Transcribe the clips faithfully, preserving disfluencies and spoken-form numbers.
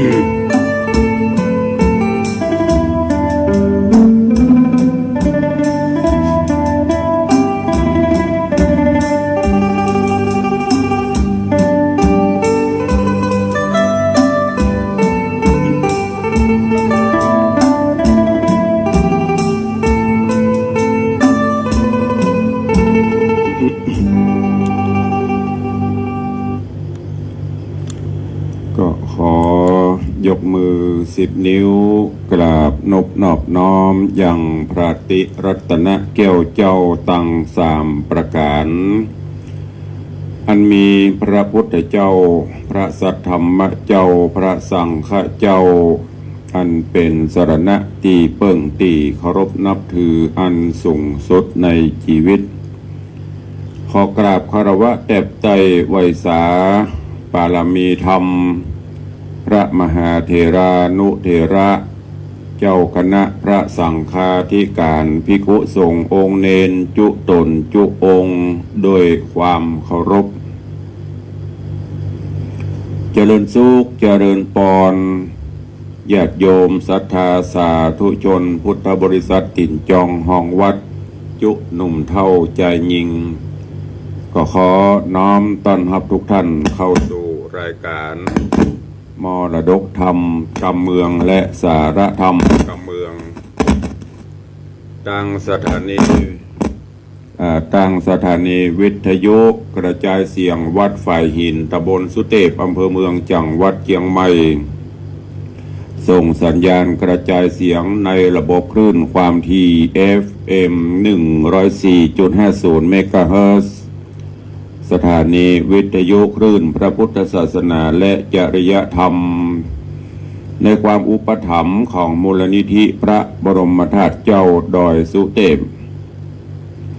ก็ขอยกมือสิบนิ้ว กราบนบนอบน้อมยังพระติรัตนแก้วเจ้าตังสามประก๋าน อันมีพระพุทธเจ้า พระสัทธรรมเจ้า พระสังฆเจ้า อันเป๋นสรณะตี้เปิ้งตี้เคารพนับถืออันสูงสุดในจีวิต ขอกราบคารวะแตบไต้ไหว้สาปารมีธรรม พระมหาเถรานุเถระ เจ้าคณะพระสังฆาธิการ ภิกขุสงฆ์องค์เณรจุต๋นจุองค์ โดยความเคารพ เจริญสุข เจริญปอน ญาติโยมศรัทธาสาธุชนพุทธบริษัทตี๋นจองฮองวัด จุหนุ่มเฒ่าจายญิง ก็ขอน้อมต้อนฮับทุกท่านเข้าสู่รายการมรดกธรรมกำเมืองและสาระธรรมกำเมือง ตางสถานี อ่า ตางสถานีวิทยุกระจายเสียงวัดฝายหิน ตำบลสุเตพ อำเภอเมือง จังหวัดเจียงใหม่ ส่งสัญญาณกระจายเสียงในระบบคลื่นความถี่ เอฟเอ็ม หนึ่งร้อยสี่จุดห้าศูนย์ เมกะเฮิรตซ์ สถานีวิทยุคลื่นพระพุทธศาสนาและจริยธรรม ในความอุปถัมภ์ของมูลนิธิพระบรมธาตุเจ้าดอยสุเตพ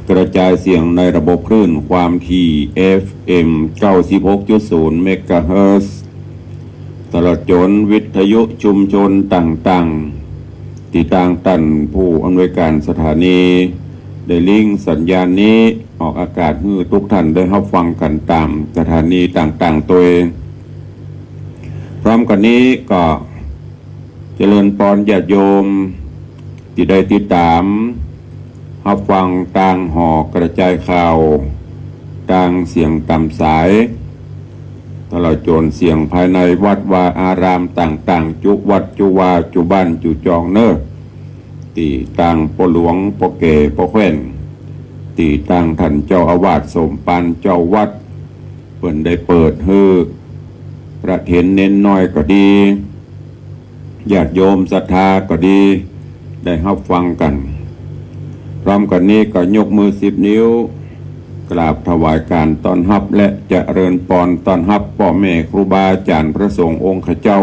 กระจายเสียงในระบบคลื่นความถี่ เอฟเอ็ม เก้าสิบหกจุดศูนย์ เมกะเฮิรตซ์ ตลอดจ๋นวิทยุชุมชนต่างๆ ตี้ตางต้านผู้อำนวยการสถานี ได้ลิงก์สัญญาณนี้ออกอากาศหื้อทุกท่านได้ฮับฟังกั๋นต๋ามสถานีต่างๆ ตวย พร้อมกั๋นนี้ก็เจริญปอนญาติโยมตี้ได้ติดต๋ามฮับฟังตางหอกระจายข่าว ตางเสียงต๋ามสาย ตลอดจ๋นเสียงภายในวัดวาอารามต่างๆ จุวัดจุวาจุบ้านจุจองเน่อ ตี้ตางป้อหลวงป้อแก่ป้อแคว้น ตี้ตางต้านเจ้าอาวาสสมภารเจ้าวัด เปิ้นได้เปิดหื้อพระเถรเณรน้อยก็ดี ญาติโยมศรัทธาก็ดี ได้ฮับฟังกั๋น พร้อมกั๋นนี้ก็ยกมือสิบนิ้ว กราบถวายก๋านต้อนฮับและเจริญปอนต้อนฮับป้อแม่ครูบาอาจ๋ารย์พระสงฆ์องค์ข้าเจ้า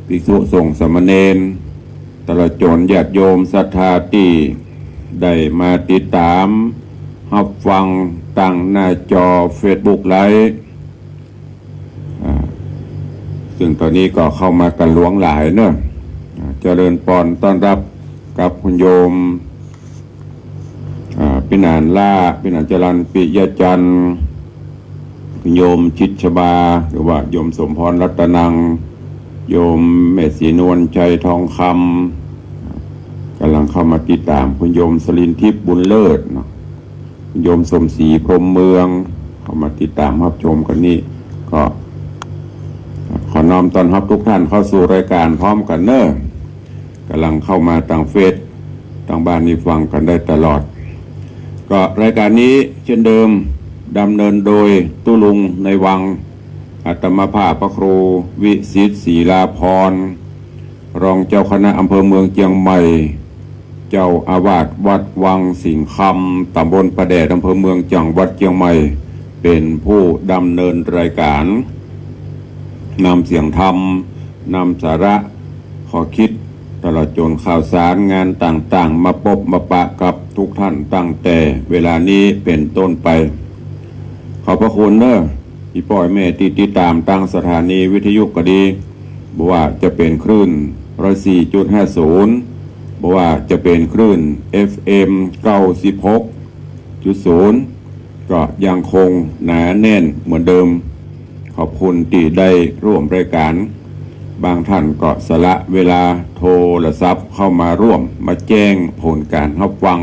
ภิกษุสงฆ์สามเณร ตลอดจ๋นญาติโยมศรัทธาตี้ได้มาติดต๋ามฮับฟังตางหน้าจอเฟซบุ๊กไลฟ์ อ่า ซึ่งต๋อนนี้ก็เข้ามากั๋นหลวงหลายเน่อ อ่า เจริญปอนต้อนฮับกับคุณโยม อ่า ปิหนานล่า ปิหนานจรัญ ปิยะจันทร์ คุณโยมชิดชบา หรือว่าโยมสมพรรัตนัง โยมแม่ศรีนวลชัยทองคำ ก่ำลังเข้ามาติดต๋าม คุณโยมสลินทิพย์บุญเลิศเนาะ คุณโยมสมศรีพรหมเมือง เข้ามาติดต๋ามฮับชมกั๋นนี่ ก็ขอน้อมต้อนฮับทุกท่านเข้าสู่รายการพร้อมกั๋นเน่อ ก่ำลังเข้ามาตางเฟซ ตางบ้านนี่ฟังกั๋นได้ตลอด ก็รายการนี้เช่นเดิม ดำเนินโดยตุ๊ลุงในวัง อาตมาภาพพระครูวิสิทธิ์ ศิลาภรณ์ รองเจ้าคณะอำเภอเมืองเจียงใหม่ เจ้าอาวาสวัดวังสิงห์คำ ตำบลป่าแดด อำเภอเมือง จังหวัดเจียงใหม่ เป๋นผู้ดำเนินรายการ นำเสียงธรรม นำสาระ ข้อคิด ตลอดจ๋นข่าวสารงานต่างๆ มาปบมาปะกับทุกท่านตั้งแต่เวลานี้เป๋นต้นไป ขอบพระคุณเน่อ อี่ป้ออี่แม่ตี้ติดต๋ามตางสถานีวิทยุก็ดี บ่ว่าจะเป๋นคลื่น ร้อยสี่จุดห้าศูนย์ บ่ว่าจะเป๋นคลื่น เอฟเอ็ม เก้าสิบหกจุดศูนย์ ก็ยังคงหนาแน่นเหมือนเดิม ขอบคุณตี้ได้ร่วมรายการ บางต้านก็สละเวลาโทรศัพท์เข้ามาร่วม มาแจ้งผลก๋านฮับฟัง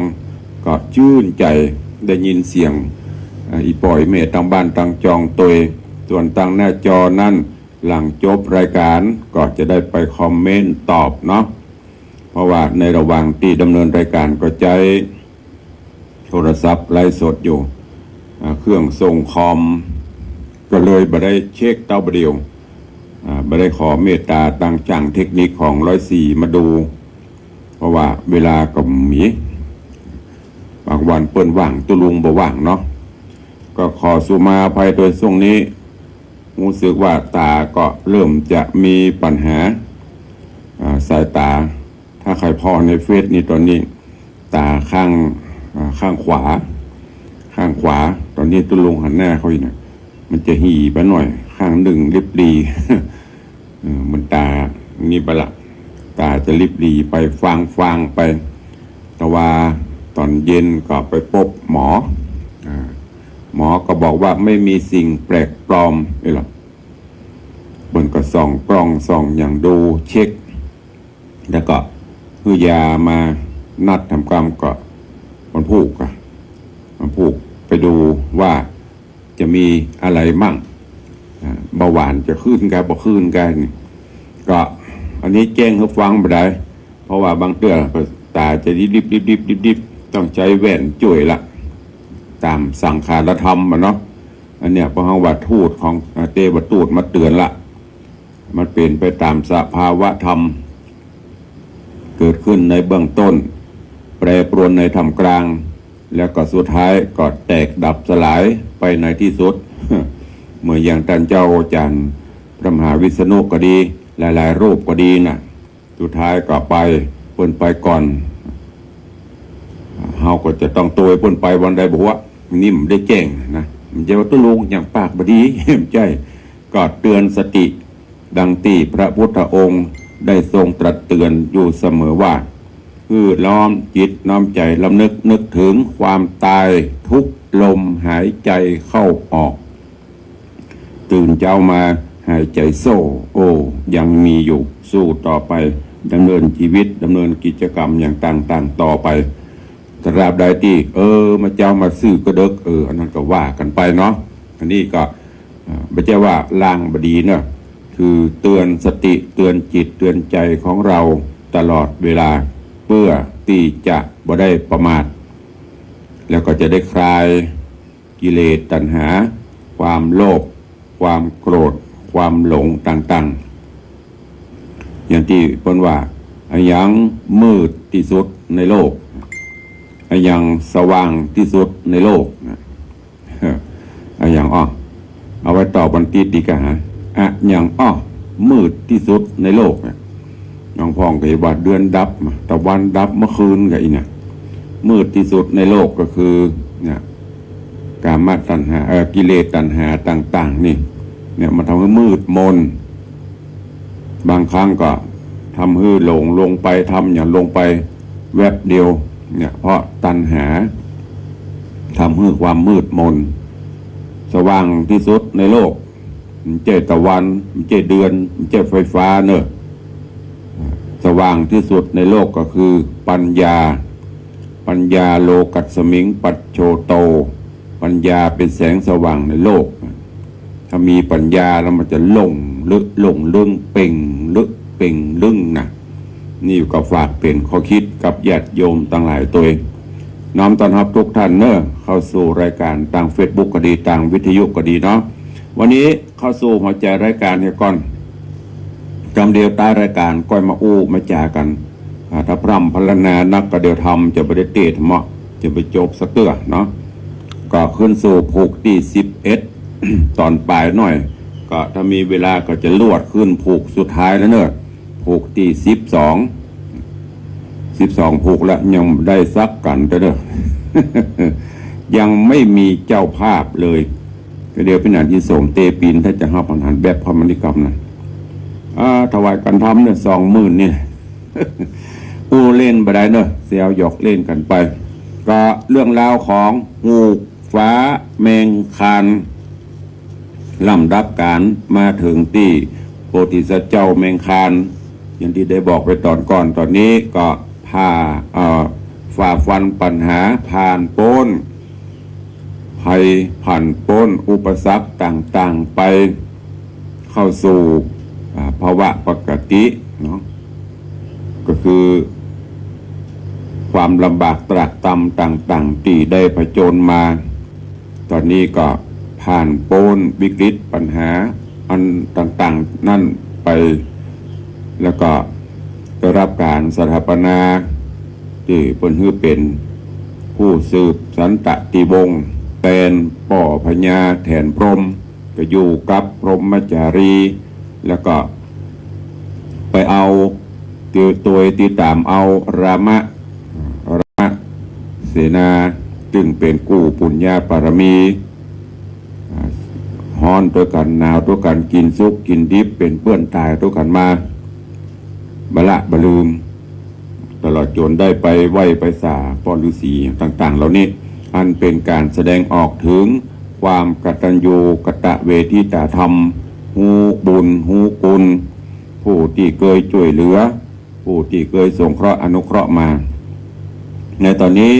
ก็จื้นใจ๋ ได้ยินเสียง เอ่อ อี่ป้ออี่เมย์ตังบ้านตังจองตวย ส่วนตังหน้าจอนั้น หลังจบรายก๋านก็จะได้ไปคอมเมนต์ตอบเนาะ เพราะว่าในระหว่างตี้ดำเนินรายก๋านก็ใจ๊โทรศัพท์ไลฟ์สดอยู่ อ่า เครื่องส่งคอม ก็เลยบ่ได้เช็คเต๊าบ่าเดี่ยว อ่า บ่ได้ขอเมตต๋าตังจ้างเทคนิคของร้อยสี่มาดู เพราะว่าเวลาก็มี บางวันเปิ้นว่าง ตุ๊ลุงบ่ว่างเนาะ ก็ขอสุมาอภัยโดยช่วงนี้ ฮู้สึกว่าต๋าก็เริ่มจะมีปัญหา อ่า สายต๋า ถ้าใผผ่อในเฟซนี่ต๋อนนี้ ต๋าข้าง อ่า ข้างขวา ข้างขวา ต๋อนนี้ตุ๊ลุงหันหน้าเข้าอีกนะ มันจะหี่ไปหน่อย ข้างนึ่งริบหรี่ เออ มันต๋านี่ไปละ ต๋าจะริบหรี่ไป ฟางๆ ไป แต่ว่าต๋อนเย็นก็ไปปบหมอ อ่า หมอก็บอกว่าไม่มีสิ่งแปลกปลอม เอ้ยเหรอ เปิ้นก็ส่องกล้องส่องหยังดูเช็ค แล้วก็หื้อยามานัดทำกรรมก็วันพูกอะ วันพูกไปดูว่าจะมีอะไรมั่ง อ่า เบาหวานจะขึ้นกาบ่ขึ้นกานี่ ก็อันนี้แจ้งหื้อฟังบ่ได้ เพราะว่าบางเตื้อก็ต๋าจะดิบๆ ต้องใจ๊แว่นจ้วยละ ต๋ามสังขารธรรมอะเนาะ อันเนี้ยเพราะเฮาว่าทูตของ อ่า เตวทูตมาเตื๋อนละ มันเป๋นไปต๋ามสภาวะธรรม เกิดขึ้นในเบื้องต้น แปรปรวนในท่ามกลาง แล้วก็สุดท้ายก็แตกดับสลายไปในที่สุด เหมือนอย่างต้านเจ้าอาจ๋ารย์พระมหาวิษณุก็ดี หลายๆ รูปก็ดีน่ะ สุดท้ายก็ไป เปิ้นไปก่อน เฮาก็จะต้องตวยเปิ้นไปวันใดบ่ฮู้ นี่มันได้แจ้งนะ มันจะว่าตุ๊ลุงอย่างปากบ่ดี ไม่ใช่ ก็เตือนสติ ดังตี้พระพุทธองค์ได้ทรงตรัสเตือนอยู่เสมอว่า หื้อน้อมจิตน้อมใจ๋รำลึกนึกถึงความต๋ายทุกลมหายใจ๋เข้าออก ตื่นเจ๊ามาหายใจ๋โซ่ โอ้ ยังมีอยู่ สู้ต่อไป ดำเนินชีวิต ดำเนินกิจกรรมอย่างต่างๆ ต่อไป ตราบใดตี้ เออ มาเจ๊ามาซื้อก็เดิก เออ อันนั้นก็ว่ากั๋นไปเนาะ อันนี้ก็ อ่า บ่ใจ้ว่าลางบ่ดีเนาะ คือเตือนสติ เตือนจิต เตือนใจ๋ของเฮาตลอดเวลา เปื้อตี้จะบ่ได้ประมาท แล้วก็จะได้คลายกิเลสตัณหา ความโลภ ความโกรธ ความหลงต่างๆ อย่างตี้เปิ้นว่า อะหยังมืดตี้สุดในโลก อะหยังสว่างตี้สุดในโลกนะ อะหยังอ้อ เอาไว้ตอบวันตี้ดีกว่าฮะ อะหยังอ้อ มืดตี้สุดในโลกนะ น้องพ่องก็ว่าเดือนดับ ตะวันดับเมื่อคืนก็อีน่ะ มืดตี้สุดในโลกก็คือ เนี่ย กามตัณหา เอ่อ กิเลสตัณหาต่างๆ นี่ เนี่ย มันทำให้มืดมน บางครั้งก็ทำให้หลงลงไป ทำหยังลงไปแวบเดียว เนี่ย เพราะตัณหาทำให้ความมืดมน สว่างตี้สุดในโลก บ่ใจ้ตะวัน บ่ใจ้เดือน บ่ใจ้ไฟฟ้าเนอะ สว่างตี้สุดในโลกก็คือปัญญา ปัญญาโลกัสมิงปัจโชโต ปัญญาเป๋นแสงสว่างในโลก ถ้ามีปัญญาแล้วมันจะหลงลึก หลงลึ่ง เป่งลึก เป่งลึ่งนะ นี่ก็ฝากเป๋นข้อคิดกับญาติโยมตังหลายตวย น้อมต้อนฮับทุกท่านเนอะ เข้าสู่รายก๋านตางเฟซบุ๊กก็ดี ตางวิทยุก็ดีเนาะ วันนี้เข้าสู่หัวใจ๋รายก๋านเหียก่อน กำเดียวต้านรายก๋านก้อยมาอู้มาจ๋ากั๋น อ่า ถ้าพร่ำพรรณนานักก็เดี๋ยวธรรมจะบ่ได้เตะเหมาะ จะบ่จบสักเตื้อเนาะ ก็ขึ้นสู่ผูกตี้สิบเอ็ด ต๋อนป๋ายหน่อย ก็ถ้ามีเวลาก็จะลวดขึ้นผูกสุดท้ายแล้วเนอะ ผูกตี้สิบสอง สิบสองผูกแล้ว ยังบ่ได้สักกั๋นเด้อ ยังไม่มีเจ้าภาพเลย ก็เดี๋ยวปี้หนานอินสมเตปิน ถ้าจะฮับอาหารแบบพระมณีกรรมนะ อ่า ถวายก๋านธรรมเนี่ย สองหมื่น เนี่ย อู้เล่นบ่ได้เนอะ แซวหยอกเล่นกั๋นไป ก็เรื่องราวของฮูกฟ้าแมงคาน ลำดับก๋านมาเถิงตี้ โพธิสัตว์เจ้าแมงคาน อย่างตี้ได้บอกไปต๋อนก่อน ต๋อนนี้ก็ผ่า เอ่อ ฝ่าฟันปัญหา ผ่านป๊นภัย ผ่านป๊นอุปสรรคต่างๆ ไป เข้าสู่ อ่า ภาวะปกติเนาะ ก็คือ ความลำบากตรากตรำต่างๆ ตี้ได้ผจญมา ต๋อนนี้ก็ผ่านป๊นวิกฤตปัญหาอันต่างๆ นั้นไป แล้วก็ได้รับก๋านสถาปนา ตี้เปิ้นหื้อเป๋นผู้สืบสันตติวงศ์ แตนป้อพญาแถนพรหม ก็อยู่กับพรหมจารี แล้วก็ไปเอา ตวย ตวยติดต๋ามเอารามะ รามะเสนา ซึ่งเป๋นกู้ปุญญาบารมี อ่า ฮ้อนตวยกั๋น หนาวตวยกั๋น กิ๋นสุกกิ๋นดิบ เป๋นเปื้อนต๋ายตวยกั๋นมา บ่ละบ่ลืม ตลอดจ๋นได้ไปไหว้ไปสาป้อฤๅษีต่างๆ เหล่านี้ อันเป๋นก๋านแสดงออกเถิงความกตัญญูกตเวทิตาธรรม ฮู้บุญฮู้คุณ ผู้ตี้เกยจ้วยเหลือ ผู้ตี้เกยสงเคราะห์อนุเคราะห์มา ในต๋อนนี้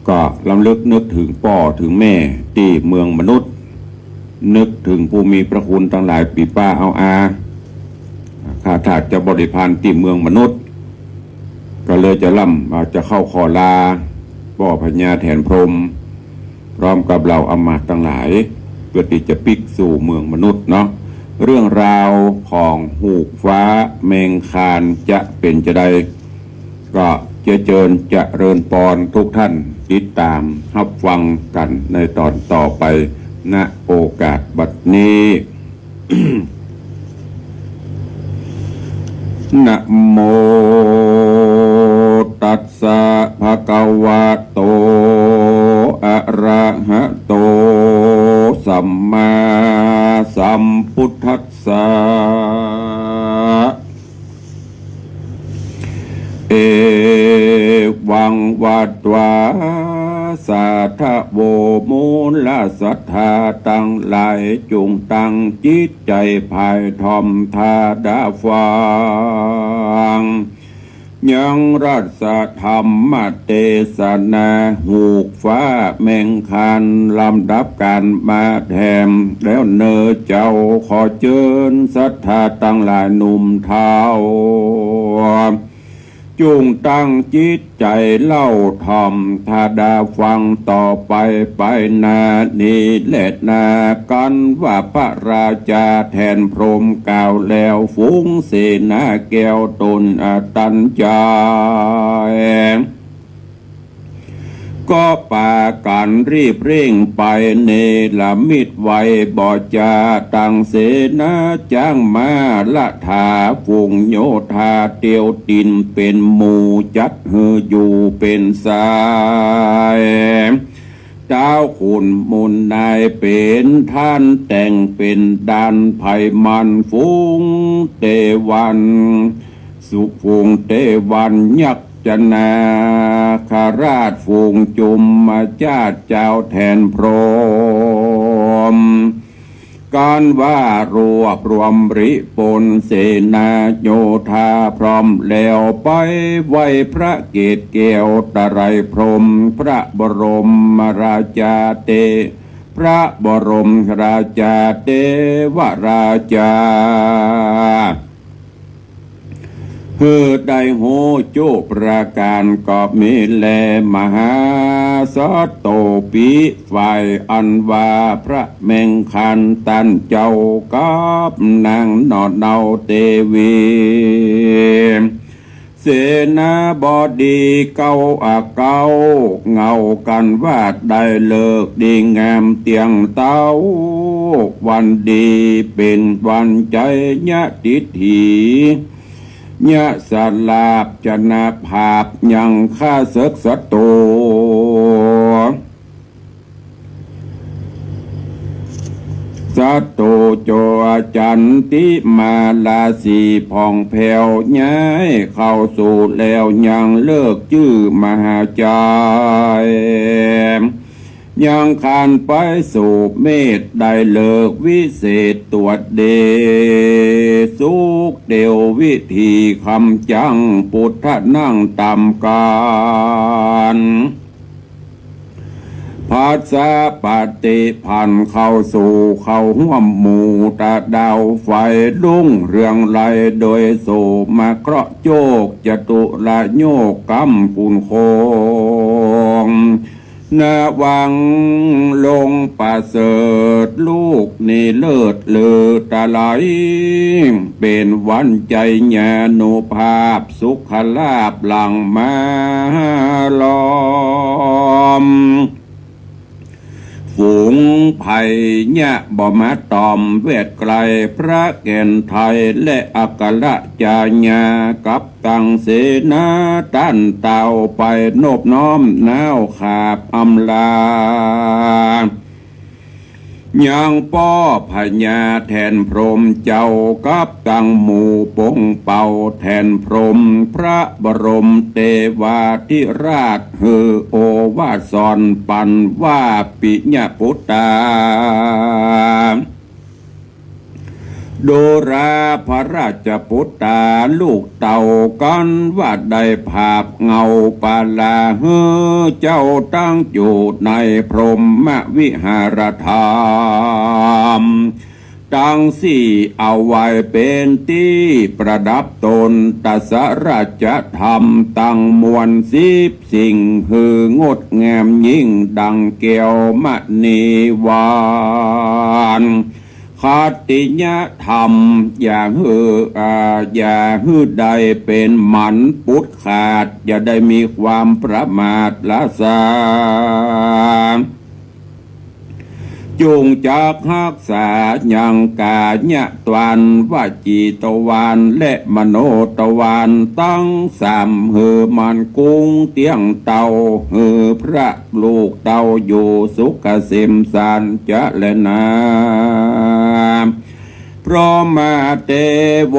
ก็รำลึกนึกเถิงป้อเถิงแม่ตี้เมืองมนุษย์ นึกเถิงผู้มีพระคุณตังหลาย ปี้ป้าเอาอา ข้าทาสเจ้าบริพารตี้เมืองมนุษย์ ก็เลยจะล่ำ อ่า จะเข้าขอลาป้อพญาแถนพรหม พร้อมกับเหล่าอำมาตย์ตังหลาย เปื้อตี้จะปิ๊กสู่เมืองมนุษย์เนาะ เรื่องราวของฮูกฟ้าแมงคานจะเป๋นจาใด ก็จะเจิญเจริญปอนทุกท่าน ติดต๋ามฮับฟังกั๋นในต๋อนต่อไป ณ โอกาสบัดนี้ นะโมตัสสะ ภะคะวะโต อะระหะโต สัมมาสัมพุทธัสสะ เอวัง วัตวา สาธะโว มูลศรัทธาตังหลาย จุ่งตั้งจิตใจ๋ผ่ายถ่อม ถ้าดาฟัง ยังรัสธรรมเตสนา ฮูกฟ้าแมงคาน ลำดับก๋านมาแถมแล้วเน่อเจ้า ขอเจิญศรัทธาตังหลาย หนุ่มเฒ่า จุ่งตั้งจิตใจ๋เล่าถ่อม ถ้าดาฟังต่อไป ไปหน้านี้แลนา กั๋นว่าพระราชาแถนพรหมกล่าวแล้ว ฝูงเสนาแก้วต๋นอตัญญา ก็ปากั๋นรีบเร่งไป เนรมิตไว้บ่จ๋า ตังเสนาจ๊างม้า ละถาฝูงโยธา เตียวตินเป๋นหมู่ จัดหื้ออยู่เป๋นสาย เต้าขุนมูลนายเป๋นท่าน แต่งเป๋นด่านไพมัน ฝูงเตวัน สุ ฝูงเตวัน ยักษนาคราช ฝูงจุมมาจาด เจ้าแถนพรหม กั๋นว่ารวบรวมริพลเสนาโยธาพร้อมแล้ว ไปไหว้พระเกศแก้วไตรพรหม พระบรมราชาเต พระบรมราชาเตวราชา หื้อได้ฮู้จุประก๋านก็มีแล มหาสัตโตปิ ฝ่ายอันว่าพระแมงคานตันเจ้ากับนางหนอเนาเตวี เสนาบดีเก้าอาเก้า เหง้ากั๋นว่าได้ฤกษ์ดีงามเตี้ยงเต๊า วันดีเป๋นวันชัยยะทิฏฐิ ยะสลาบชนะภาพยังข้าศึกศัตรู ศัตรูโจรจันติมาราศีผ่องแผ้ว ย้ายเข้าสู่แล้วยังฤกษ์จื้อมหาชัย ยังคานไปสู่เมธได้เลิกวิเศษตรวจดี สุขเตียววิธีคำจั้งปุทธะนั่งต๋ามกาล ภัสสะปฏิพันธ์เข้าสู่เข้าฮ่วมหมู่ตะดาวไฟรุ่งเรืองไลโดยโสมะเคราะห์โจกจตุรโยกก้ำกุนคง ณ วังลงประเสริฐลูกนี้เลิศลือตะไล เป๋นวันชัยญานุภาพสุขลาภหลั่งมาล้อม ฝูงภัยเยียะบ่มาตอมแวดไกล พระแก่นไทยและอัครจาญากับตังเสนาต้านเต่าไปนบน้อมน้าวขาบอำลา ยังป้อพญาแทนพรหมเจ้ากับตังหมู่ปงเป่าแทนพรหม พระบรมเตวาธิราชหื้อโอวาทสอนปันว่าปิยปุตตา ดูราพระราชปุตตาลูกเต่ากั๋นว่าได้ผาบเงาปาลาหื้อเจ้าตั้งอยู่ในพรหมวิหารธรรม ตังสี่เอาไว้เป๋นตี้ประดับตน ตสรจธรรมตังมวลสิบสิ่ง หื้องดงามยิ่งดังแก้วมณีหวาน ขัตติยธรรมอย่าหื้อ อ่า อย่าหื้อได้เป๋นหมันปุดขาด อย่าได้มีความประมาทละสา จุ่งจักฮักษายังกายทวาร วจีทวาร และมโนทวารตังสาม หื้อมั่นกุ้งเตี้ยงเต้า หื้อพระลูกเต้าอยู่สุขเกษมสารเจริญนา พรหมเตโว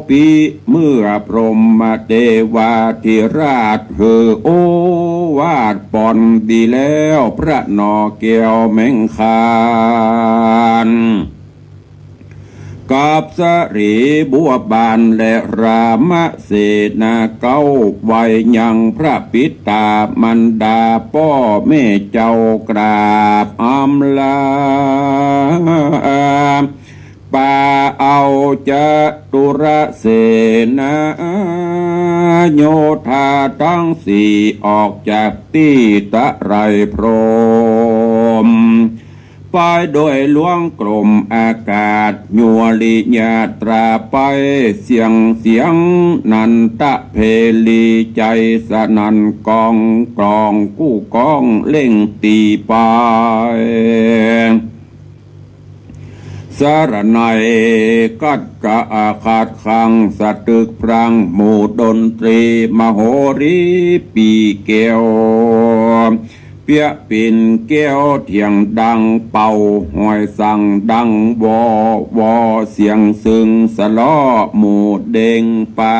ปิ เมื่อพรหมเตวาธิราชหื้อโอวาทปอนดีแล้ว พระหน่อแก้วแมงคาน กับสรีบัวบานและรามเสนาเก๊า ไหว้ยังพระปิตามารดาป้อแม่เจ้ากราบอำลา ปาเอาจตุรเสนาโยธาตังสี่ออกจากตี้ตะไลพรหม ไปโดยหลวงกรมอากาศ ยัวริยาตราไปเสียงเสียงนันตะเพลี ใจ๋สนั่นก้องกลองกู้ก้องเล่งตีไป สรรนัยกัดกะอาคาดขังสะตึกพรางหมู่ดนตรีมโหรีปีแก้ว เปียะปิ่นแก้วเถียงดังเป่าหอยสังดังวอวอ เสียงซึ่งสะเลาะหมู่เด้งปา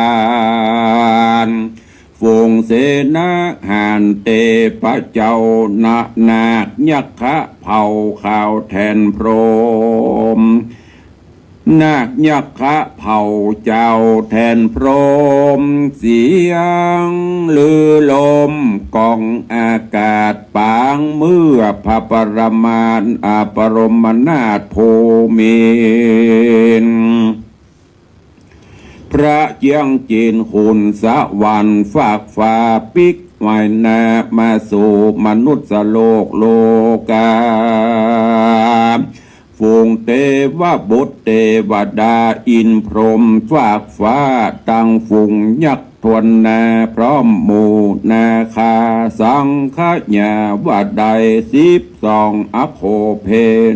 น ฝูงเสนาหารเตพระเจ้านะนาคยักขะเผ่าขาวแทนพรหม นาคยักขะเผ่าเจ้าแทนพรหม เสียงลือลมก้องอากาศปางเมื่อพระประมาณอปรมนาถภูมินทร์ พระเจียงจีนขุนสวรรค์ฟากฟ้าปิ๊กไหวนามาสู่มนุษย์โลกโลกา ฝูงเตวบุตรเตวดาอินพรหมฟากฟ้าตังฝูงยักษ์ทวนนาพร้อมหมู่นาคาสังขยาว่าได้สิบสองอโคเพ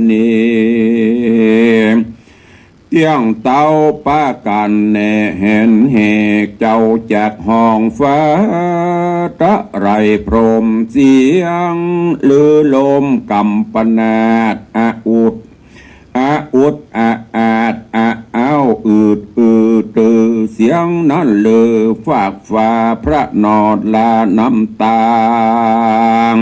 ณี เตี้ยงเต้าปากั๋นแหน่แหนแหกเจ้าจากห้องฟ้าตะไลพรหม เสียงลือลมกำปนาตอะอุดอะอุดอะอาดอะอ้าวอืดอือตือ เสียงนั้นลือฟากฟ้าพระนอดลาน้ำตาง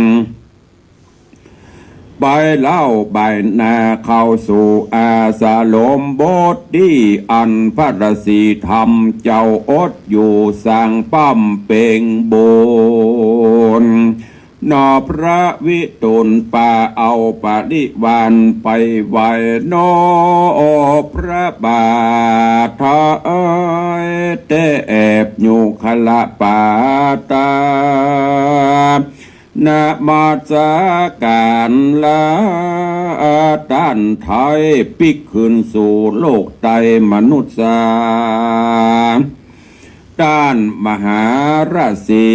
ไปเล่าบ่ายหน้าเข้าสู่อาสรมบทตี้อันพระฤๅษีธรรมเจ้าอดอยู่สร้างบำเพ็ญบุญ นอพระวิทูลปาเอาปริวารไปไหว้นอพระบาทไท้ แต่แอบอยู่คละปาตา นมัสการละต้านไท้ ปิ๊กคืนสู่โลกไตรมนุษย์สา ต้านมหาฤๅษี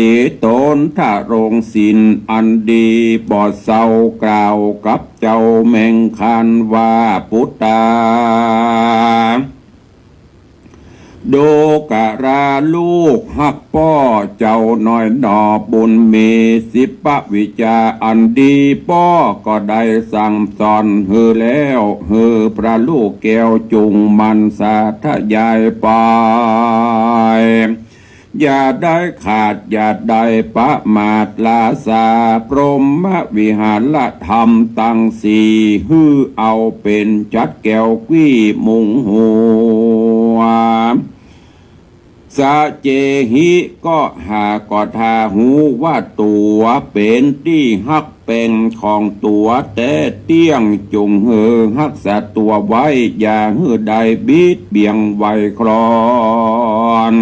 ตนทรงศีลอันดี บ่เศร้ากล่าวกับเจ้าแมงคานว่า ปุตตา ดูกราลูกฮักป้อเจ้าน้อยหนอ บุญมีสิปวิชาอันดี ป้อก็ได้สั่งสอนหื้อแล้ว หื้อพระลูกแก้วจุ่งหมั่นสาธยายไป อย่าได้ขาดอย่าได้ประมาท ลาสาพรหมวิหารธรรมตังสี่ หื้อเอาเป๋นฉัตรแก้วกี้มุงหัว สะเจหิ ก็หาก็ถ้าฮู้ว่าตั๋วเป๋นตี้ฮักแป้งของตั๋วแต๊เตี้ยง จุ่งหื้อฮักษาตั๋วไว้ อย่าหื้อได้บิดเบี่ยงไหวคลอน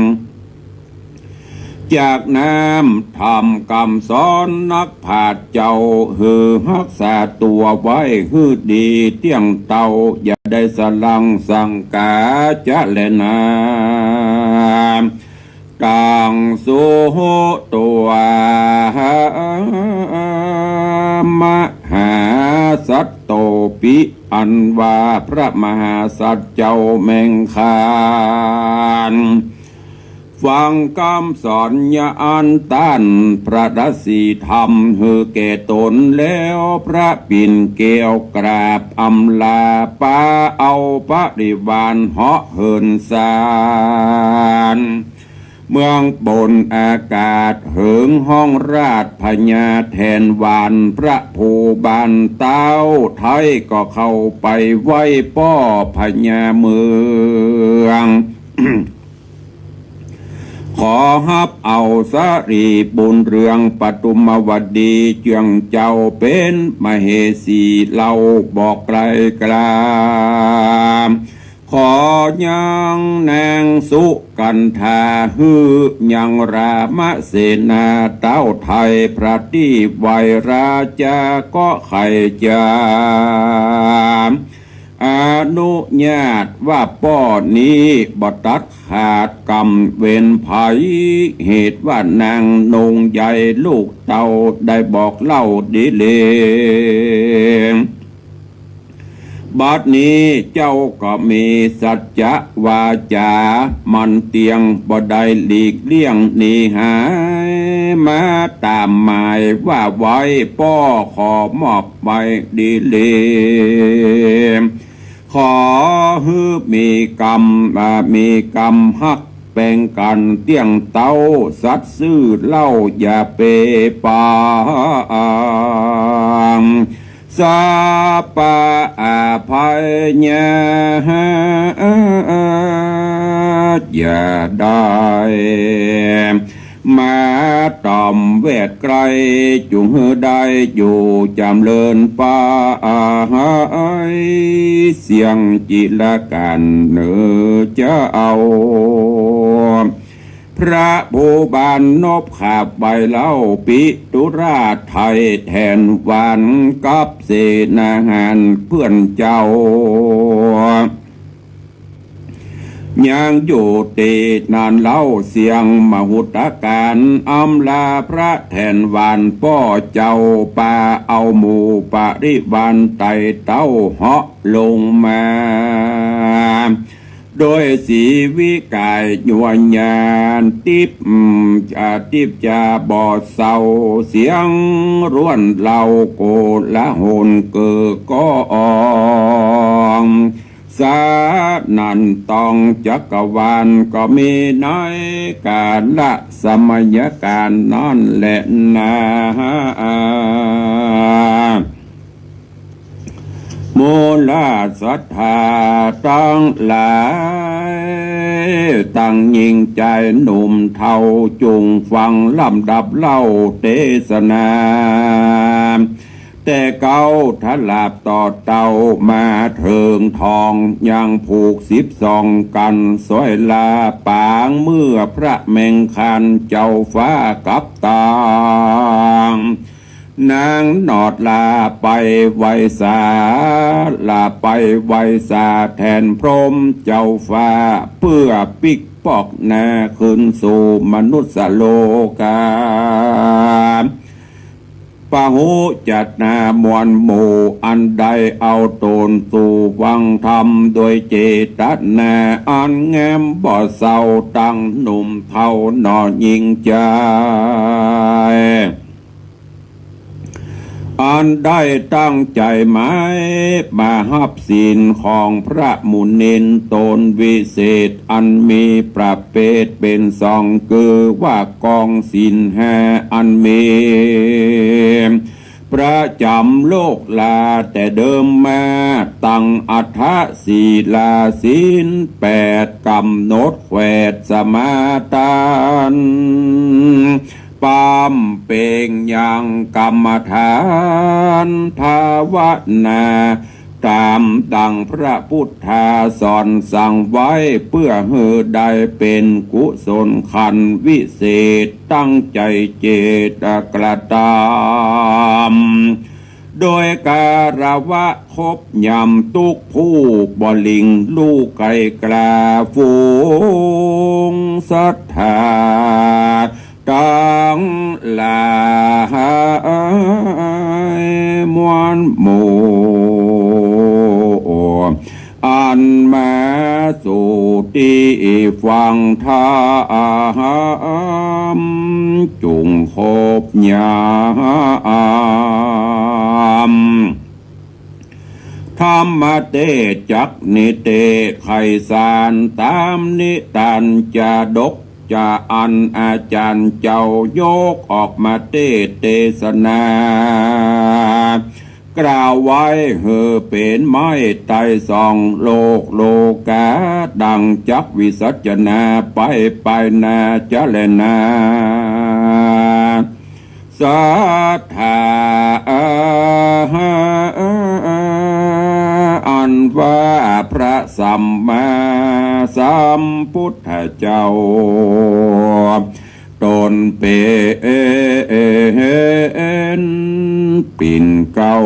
จากนั้นธรรมกำสอนนักปราชญ์เจ้า หื้อฮักษาตั๋วไว้หื้อดีเตี้ยงเต้า อย่าได้สลังสังกาจะแลนา ตังสุตัว มหาสัตโตปิ อันว่าพระมหาสัตว์เจ้าแมงคาน ฟังกำสอนญาอันต้านพระฤๅษีธรรมหื้อแก่ตนแล้ว พระปิ่นแก้วกราบอำลา ปาเอาปริวารเหาะเหินสาร เมืองบนอากาศเหิงฮ้องราชพญาแถนหวาน พระภูบาลเต้าไท้ก็เข้าไปไหว้ป้อพญาเมือง ขอฮับเอาสรีบุญเรืองปทุมวดี เจื้องเจ้าเป๋นมเหสีเล่าบอกไกลกลา ขอยังนางสุกันธาหื้อยังรามเสนาเต้าไท้ พระตี้ไหว้ราชาก็ใค่จะอนุญาตว่าป้อนี้บ่ตัดขาดกำเวรใผ เหตุว่านางนงใหญ่ลูกเต้าได้บอกเล่าดีเลง บัดนี้เจ้าก็มีสัจจะวาจามั่นเตี้ยง บ่ได้หลีกเลี่ยงหนีหาย มาต๋ามหมายว่าไว้ ป้อขอมอบไว้ดีเลง ขอหื้อมีกำ อ่า มีกำฮักแป้งกั๋นเตี้ยงเต้า สัตย์ซื่อเล่าอย่าเปปาง สัพพะอภัยอย่าได้มาต่อมแวดใกล้ จุ่งหื้อได้อยู่จ๋ำเริญไป เสี้ยงจิรกัณฑ์เน่อเจ้า พระภูบาลนบขาบไหว้เล่า ปิตุราชไท้แถนหวานกับเสนาหารเปื้อนเจ้า ยังอยู่ตี้นั้นเล่า เสี้ยงมหุทธการอำลาพระแถนหวานป้อเจ้า ปาเอาหมู่ปริวารไต่เต้าเหาะลงมา โดยสีวิกายยัวญาณ ติ๊บ อ่า ติ๊บจาบ่เศร้า เสียงร้วนเล่าโกลาหลเกิ่งก้อง สนั่นต้องจักรวาล ก็มีในกาลสมัยการนั้นแลนา หมู่ราชศรัทธาตังหลาย ตังญิงจายหนุ่มเฒ่า จุ่งฟังลำดับเล่าเตสนา แต่เก๊าตลาดต่อเต้ามาเถิงทอง ยังผูกสิบสองกัณฑ์ สวยลาปางเมื่อพระแมงคานเจ้าฟ้ากับตาง นางหนอดลาไปไหว้สา ลาไปไหว้สาแทนพรหมเจ้าฟ้า เปื้อปิ๊กปอกหน้าคืนสู่มนุษย์โลกา ปะหุจัตนามวลหมู่ อันได้เอาตนสู่ฟังธรรม โดยเจตนาอันงามบ่เศร้า ตังหนุ่มเฒ่าหนอญิงจาย อันได้ตั้งใจ๋หมาย มาฮับศีลของพระมุนีต๋นวิเศษ อันมีประเภทเป๋นสอง คือว่ากองศีลห้าอันมี ประจ๋ำโลกลาแต่เดิมมา ตังอัฏฐศีลาศีลแปด ก๋ำหนดแขวดสมาทาน ปำเพ็งยังกรรมฐานภาวนา ต๋ามดังพระพุทธาสอนสั่งไว้ เปื้อหื้อได้เป๋นกุศลขันธ์วิเศษ ตั้งใจ๋เจตกระตำ โดยคารวะเคารพยำ ตุ๊กผู้บ่หลิ่งลู่ไกลกล้า ฝูงศรัทธาตังหลายมวลหมู่ อันมาสู่ตี้ฟังธรรม จุ่งเคารพยำ ธรรมเตสน์จักนิเตศน์ไขสาร ต๋ามนิทานจาดก จะอันอาจ๋ารย์เจ้ายกออกมาเตสน์เตสนา กล่าวไว้หื้อเป๋นไม้ไต้สองโลกโลกา ดังจักวิสัชนาไปไปนาจะแลนา ศรัทธาอันว่าพระสัมมาสัมพุทธเจ้า ต๋นเป๋นปิ่นเกล้า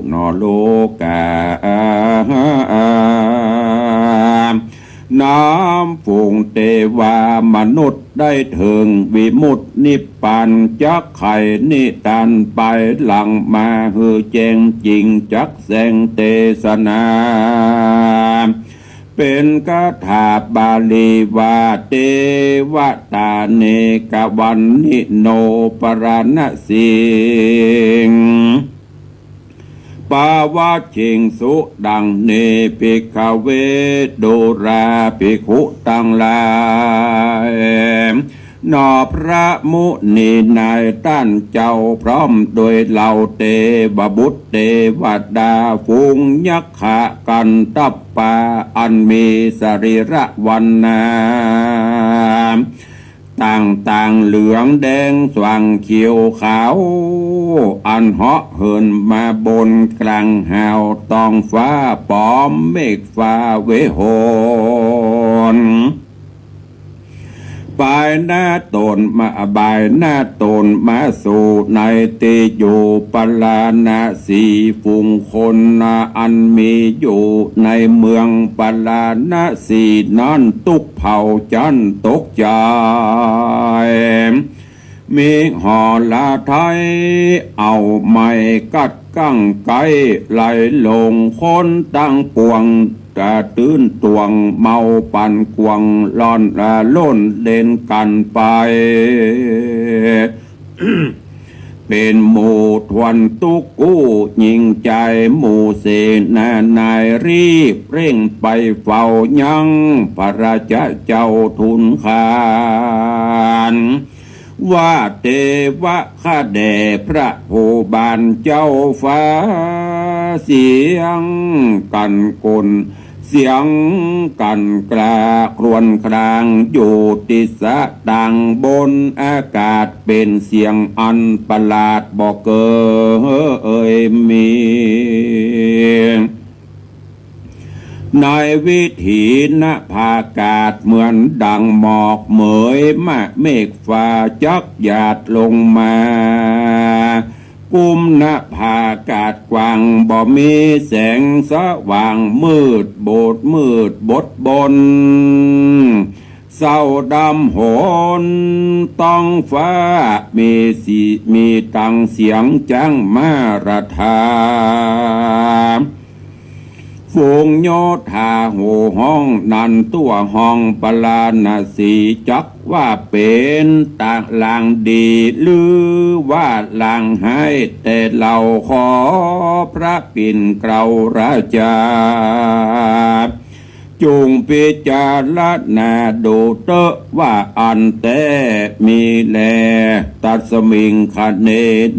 หนอโลกา นำฝูงเตวามนุษย์ได้เถิงวิมุตตินิพพาน จักไขนิทานไปหลังมาหื้อแจ้งจริง จักแสดงเตสนา เป๋นคาถาบาลีว่า เตวตาเนกวันนิโนปราณสี ปวัชเชสุ ดังนี้ ภิกขเว ดูราภิกขุตังหลาย หนอพระมุนีนายต้านเจ้า พร้อมโดยเหล่าเตวบุตรเตวดา ฝูงยักขะกันทัพปา อันมีสรีระวรรณา ต่างๆ เหลืองแดงสว่างเขียวขาว อันเหาะเหินมาบนกลางหาวท้องฟ้า ป๋อมเมฆฟ้าเวหน ปายหน้าต๋นมา ปายหน้าต๋นมาสู่ในตี้อยู่ปาราณสี ฝูงคนอันมีอยู่ในเมืองปาราณสีนั้น ตุ๊กเผ่าจั้นตกใจ๋ มีหอละไทย เอาไม้กัดกั้งไก ไหลลงคนตังปวง ตะตื้นตวงเมาปั่นกวง ล่อนละล่นเล่นกั๋นไป เป๋นหมู่ทวนตุ๊กกู้ยิ่งใจ๋ หมู่เสนานารีรีบเร่งไปเฝ้ายังพระราชาเจ้าทูลขาน ว่าเตวะข้าแด่พระผู้บานเจ้าฟ้า เสียงกันกล เสียงกันกล้าครวญครางอยู่ติสตางบนอากาศ เป๋นเสียงอันประหลาดบ่เกยมี ในวิถีนภาอากาศเหมือนดังหมอกเหมยมะเมฆฟ้าจักหยาดลงมา กุมนภาอากาศกว้างบ่มีแสงสว่าง มืดบดมืดบดบน เศร้าดำหน ต๊องฟ้ามีสี มีตังเสียงจ๊างมาราธา ฝูงโยธาโห่ฮ้อง นันทั่วห้องปาราณสี จักว่าเป๋นตะลางดี หรือว่าลางฮ้าย แต่เฮาขอพระปิ่นเกล้าราชา จงพิจารณาดูเต๊อะว่าอันแต๊มีแล ตัสมิงคเน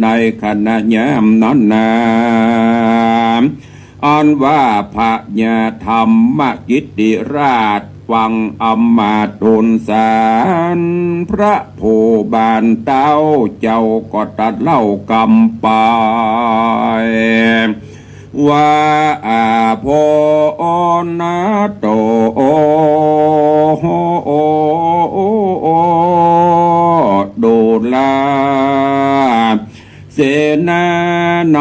ในขณะยามนั้นนา อันว่าพญาธรรมกิตติราชฟังอำมาตย์ทูลสาร พระผู้บานเต้าเจ้าก็ตรัสเล่ากำไป ว่าอาโพนาโต ดูรา เสนาใน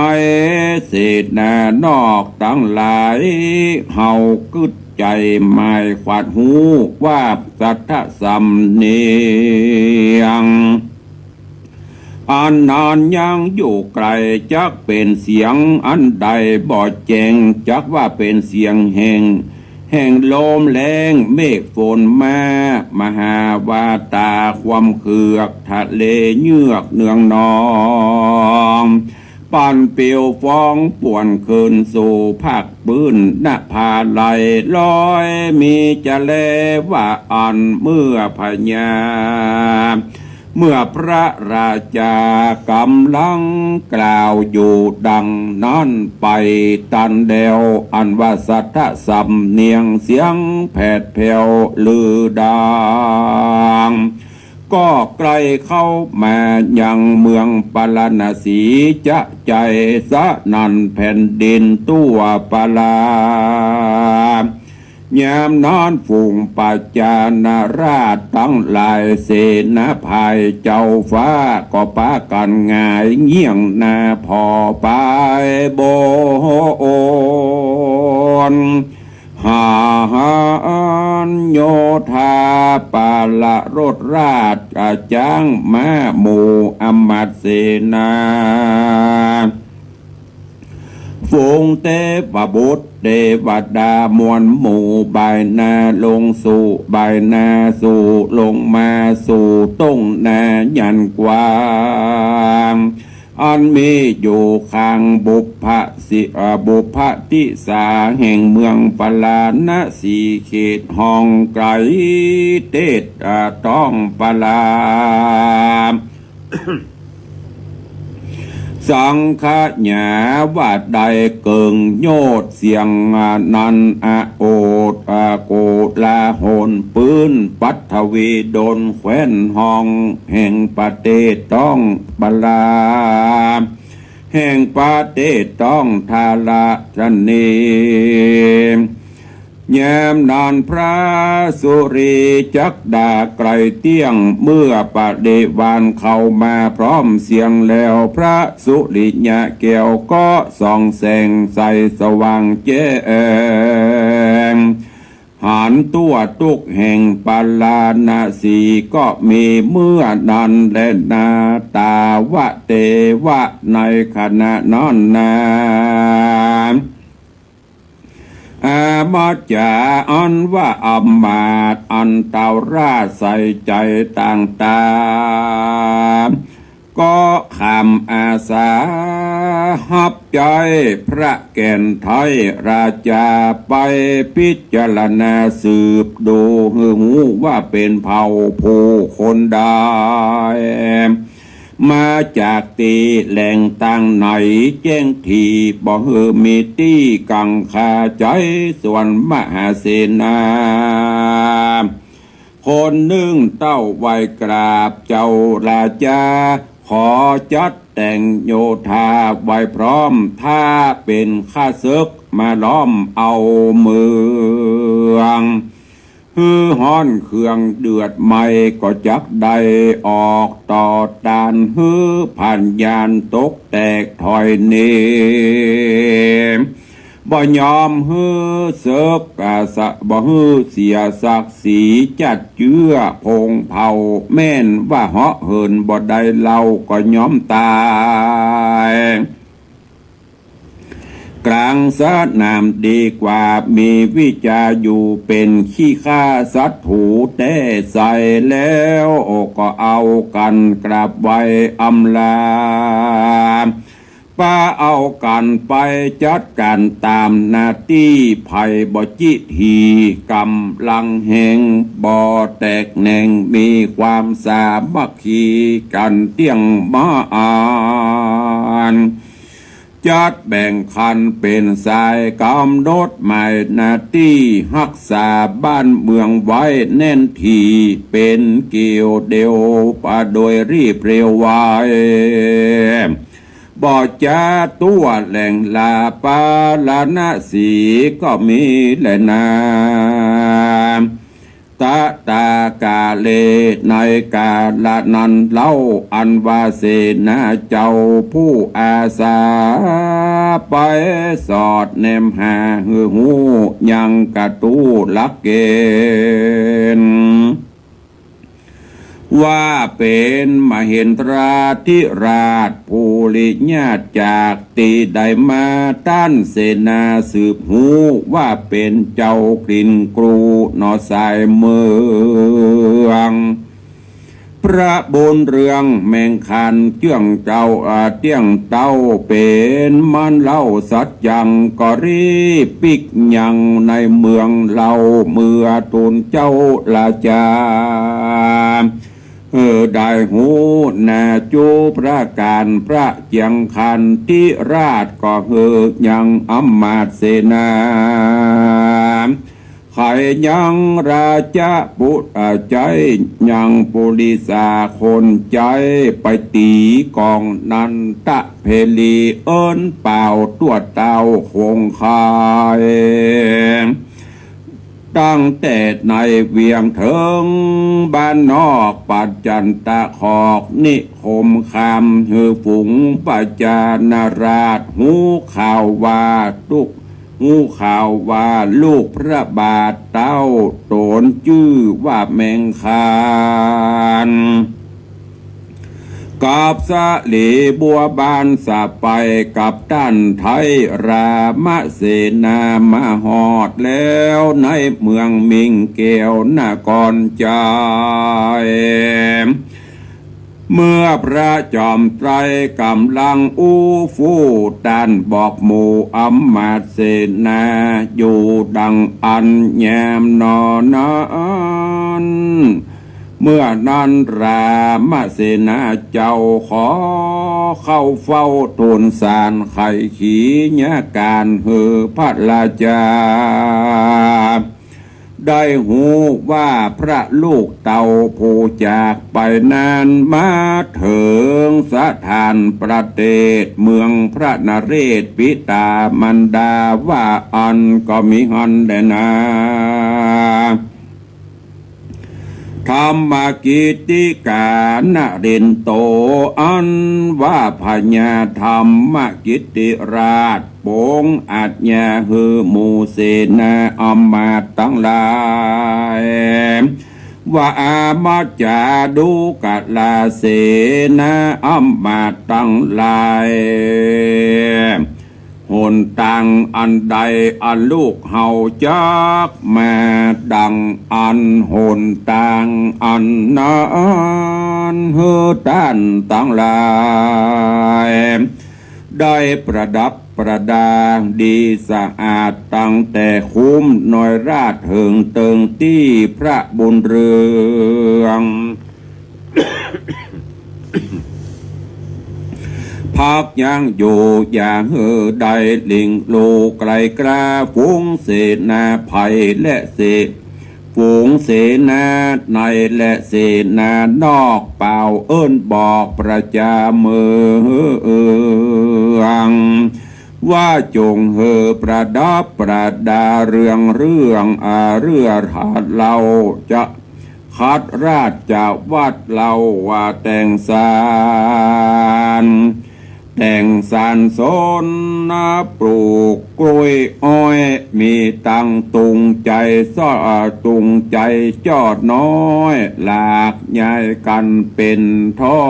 เสนานอกตังหลาย เฮากึ๊ดใจ๋หมายขวัดฮู้ว่าสัตถสำเนียง อันนั้นยังอยู่ไก๋ จักเป๋นเสียงอันใดบ่แจ้ง จักว่าเป๋นเสียงแห่ง แห่งลมแล้งเมฆฝนมา มหาวาตาความเคือก ทะเลเยือกเนืองนอง ปั่นปิวฟองป่วนคืนสู่ภาคปื้น นภาไหลลอย มีจะแลว่าอั้น เมื่อพญา เมื่อพระราชากำลังกล่าวอยู่ดังนั้นไปตันแดว อันว่าสัตถสำเนียงเสียงแผดแผ่วลือดัง ก็ใก้เข้ามายังเมืองปาราณสี จะใจ๋สนั่นแผ่นดินทั่วปารา ยามนั้นฝูงประจานาราชตังหลาย เสนาพายเจ้าฟ้า ก็ปากั๋นหงายเยียงหน้าผ่อปายบน หาญโยธาปาละรถราช อาจ๊างม้าหมู่อำมาตย์เสนา ฝูงเตวบุตรเตวดามวลหมู่ บ่ายหน้าลงสู่ บ่ายหน้าสู่ ลงมาสู่ต้งหน้ายันกว้าง อันมีอยู่ข้างบุพพะสิ เอ่อ บุพพะทิสาแห่งเมืองปาราณสี เขตห้องไก๋เตศ เอ่อ ต๊องปารา สังขยาว่าได้เกิ่งโยชน์เสียงนันอโอษ อโกลาหลปื้นปัทวีดลแคว้นห้องแห่งประเทศต๊องปารา แห่งประเทศต๊องธาราธนี ยามนั้นพระสุริจักดาไกลเตี้ยง เมื่อปริวารเข้ามาพร้อมเสียงแล้ว พระสุริยะแก้วก็ส่องแสงใสสว่างแจ้ง หันทั่วทุกแห่งปาราณสี ก็มีเมื่อนั้นแลนา ตาวะเตวะ ในขณะนั้นนา อามาจาอันว่าอำมาตย์อันเต้าราชใส่ใจ๋ต่างตา ก็ขำอาสา ฮับใจ๊พระแก่นไท้ราจาไปพิจารณาสืบดู หื้อฮู้ว่าเป๋นเผ่าผู้คนใด มาจากตี้แหล่งตางไหนแจ้งที บ่หื้อมีตี้กังขาใจ๋ ส่วนมหาเสนา คนนึ่งเต้าไหว้กราบเจ้าราจา ขอจัดแต่งโยธาไว้พร้อม ถ้าเป๋นข้าศึกมาล้อมเอาเมือง หื้อฮ้อนเคืองเดือดไหม้ ก็จักได้ออกต่อต้าน หื้อผ่านญาณตกแตกถอยหนี บ่ยอมหื้อเสิก อ่า สะ บ่หื้อเสียศักดิ์ศรี จัดเจื้อพงศ์เผ่า แม่นว่าเหาะเหินบ่ได้เล่า ก็ยอมต๋าย ก๋างสนามดีกว่า มีวิชาอยู่เป๋นขี้ข้าศัตรูแต๊ใส่ แล้วก็เอากั๋นกราบไหว้อำลา ปาเอากั๋นไปจัดก๋านต๋ามหน้าตี้ ใผบ่จิถี ก๋ำลังแฮง บ่แตกแหน่ง มีความสามัคคีกั๋นเตี้ยงมาน จัดแบ่งขันเป๋นสาย ก๋ำหนดหมายหน้าตี้ ฮักษาบ้านเมืองไว้แน่นถี่ เป๋นเกี่ยวเดียว ปาโดยรีบเร็วไว บ่จาตั๋วแหล่งลา ปาราณสีก็มีแลนา ตะตากาเล ในกาละนั้นเล่า อันว่าเสนาเจ้าผู้อาสา ไปสอดแนมหาหื้อฮู้ยังกะตู้หลักเกณฑ์ ว่าเป๋นมเหนทราธิราชผู้ริญาตจากตี้ใดมา ต้านเสนาสืบฮู้ว่าเป๋นเจ้ากลิ่นกรูหนอสายเมือง พระบุญเรืองแมงคันเจื้องเจ้า อ่า เตี้ยงเต้า เป๋นมันเล่าสัจจัง ก็รีบปิ๊กยังในเมืองเล่า เมื่อทูลเจ้าราจา เออ ได้ฮู้นาจุประก๋าน พระเจียงคันธิราชก็หื้อยังอำมาตย์เสนา ใค่ยังราชปุตร อ่า ใจ๊ยังปุริสาคนใจ๊ไปตี๋ก๋องนันทะเพลีเอิ้นป่าวตั๋วเต้าคงคาย ตั้งแต่ในเวียงเถิงบ้านนอกปัจจันตะขอกนิคมคาม หื้อฝูงประจานาราชฮู้ข่าวว่าตุ๊ก ฮู้ข่าวว่าลูกพระบาทเต้าต๋นจื้อว่าแมงคัน กับสะหลีบัวบานสะไปกับต้านไท้รามเสนามาฮอดแล้วในเมืองมิ่งแก้วนครชัย เมื่อพระจอมไตรกำลังอู้ฟู่ต้านบอกหมู่อำมาตย์เสนาอยู่ดังอั้นยามนอนั้น เมื่อนั้นรามเสนาเจ้าขอเข้าเฝ้าทูลสารไขขียก๋านหื้อพระราชา ได้ฮู้ว่าพระลูกเต้าผู้จากไปนั้นมาเถิงสถานประเทศเมืองพระนเรศ ปิต๋ามารดาว่าอั้นก็มีหั้นแลนา ธรรมกิตติกานรินโต อันว่าพญาธรรมกิตติราชปงอาญาหื้อหมู่เสนาอำมาตย์ตังหลาย ว่าอามัจจาดูกราเสนาอำมาตย์ตังหลาย หนตางอันใดอันลูกเฮาจักมาดังอั้นหนตางอันนั้น หื้อต้านตังหลาย ได้ประดับประดาดีสะอาดตั้งแต่คุ้มน้อยราชเถิงเติงตี้พระบุญเรือง พักยั้งอยู่อย่าหื้อได้หลิ่งลู่ไกลกล้า ฝูงเสนาไพร่และเส ฝูงเสนาในและเสนานอก เป่าเอิ้นบอกประจาเมือง ว่าจงหื้อประดับประดาเรืองเรือง อาเรือหาดเล่าจะ คัดราชวัตรเล่าว่าแต่งสาน แต่งสานสนนาปลูกกล้วยอ้อย มีตังตุงใจ๋ซ้อ ตุงใจ๋จ้อน้อย หลากใหญ่กั๋นเป๋นถ้อ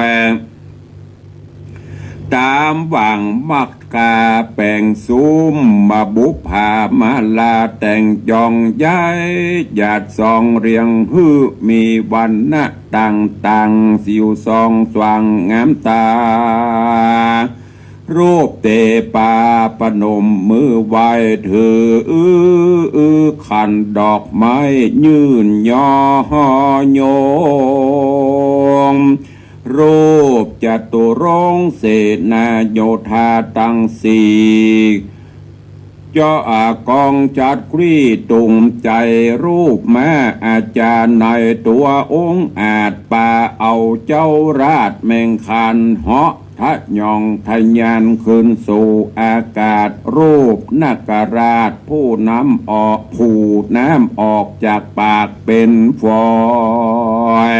ย ต๋ามหว่างมักกาแป๋งสุมมาบุปผามาลา แต่งจองใหญ่หยาดส่องเรียง หื้อมีวรรณะต่างๆ สิวส่องสว่างงามต๋า รูปเตปาประนมมือไหว้ ถือขันดอกไม้ยื่นยอโยง รูปจตุรงค์เสนาโยธาตังสี่ เจ้าอากองจัดกรีตุงใจ๋ รูปม้าอาชาไนยตั๋วองอาจ ปาเอาเจ้าราชแมงคานเหาะทะยองทะยานขึ้นสู่อากาศ รูปนาคราชผู้น้ำออก ผู้น้ำออกจากปากเป๋นฝอย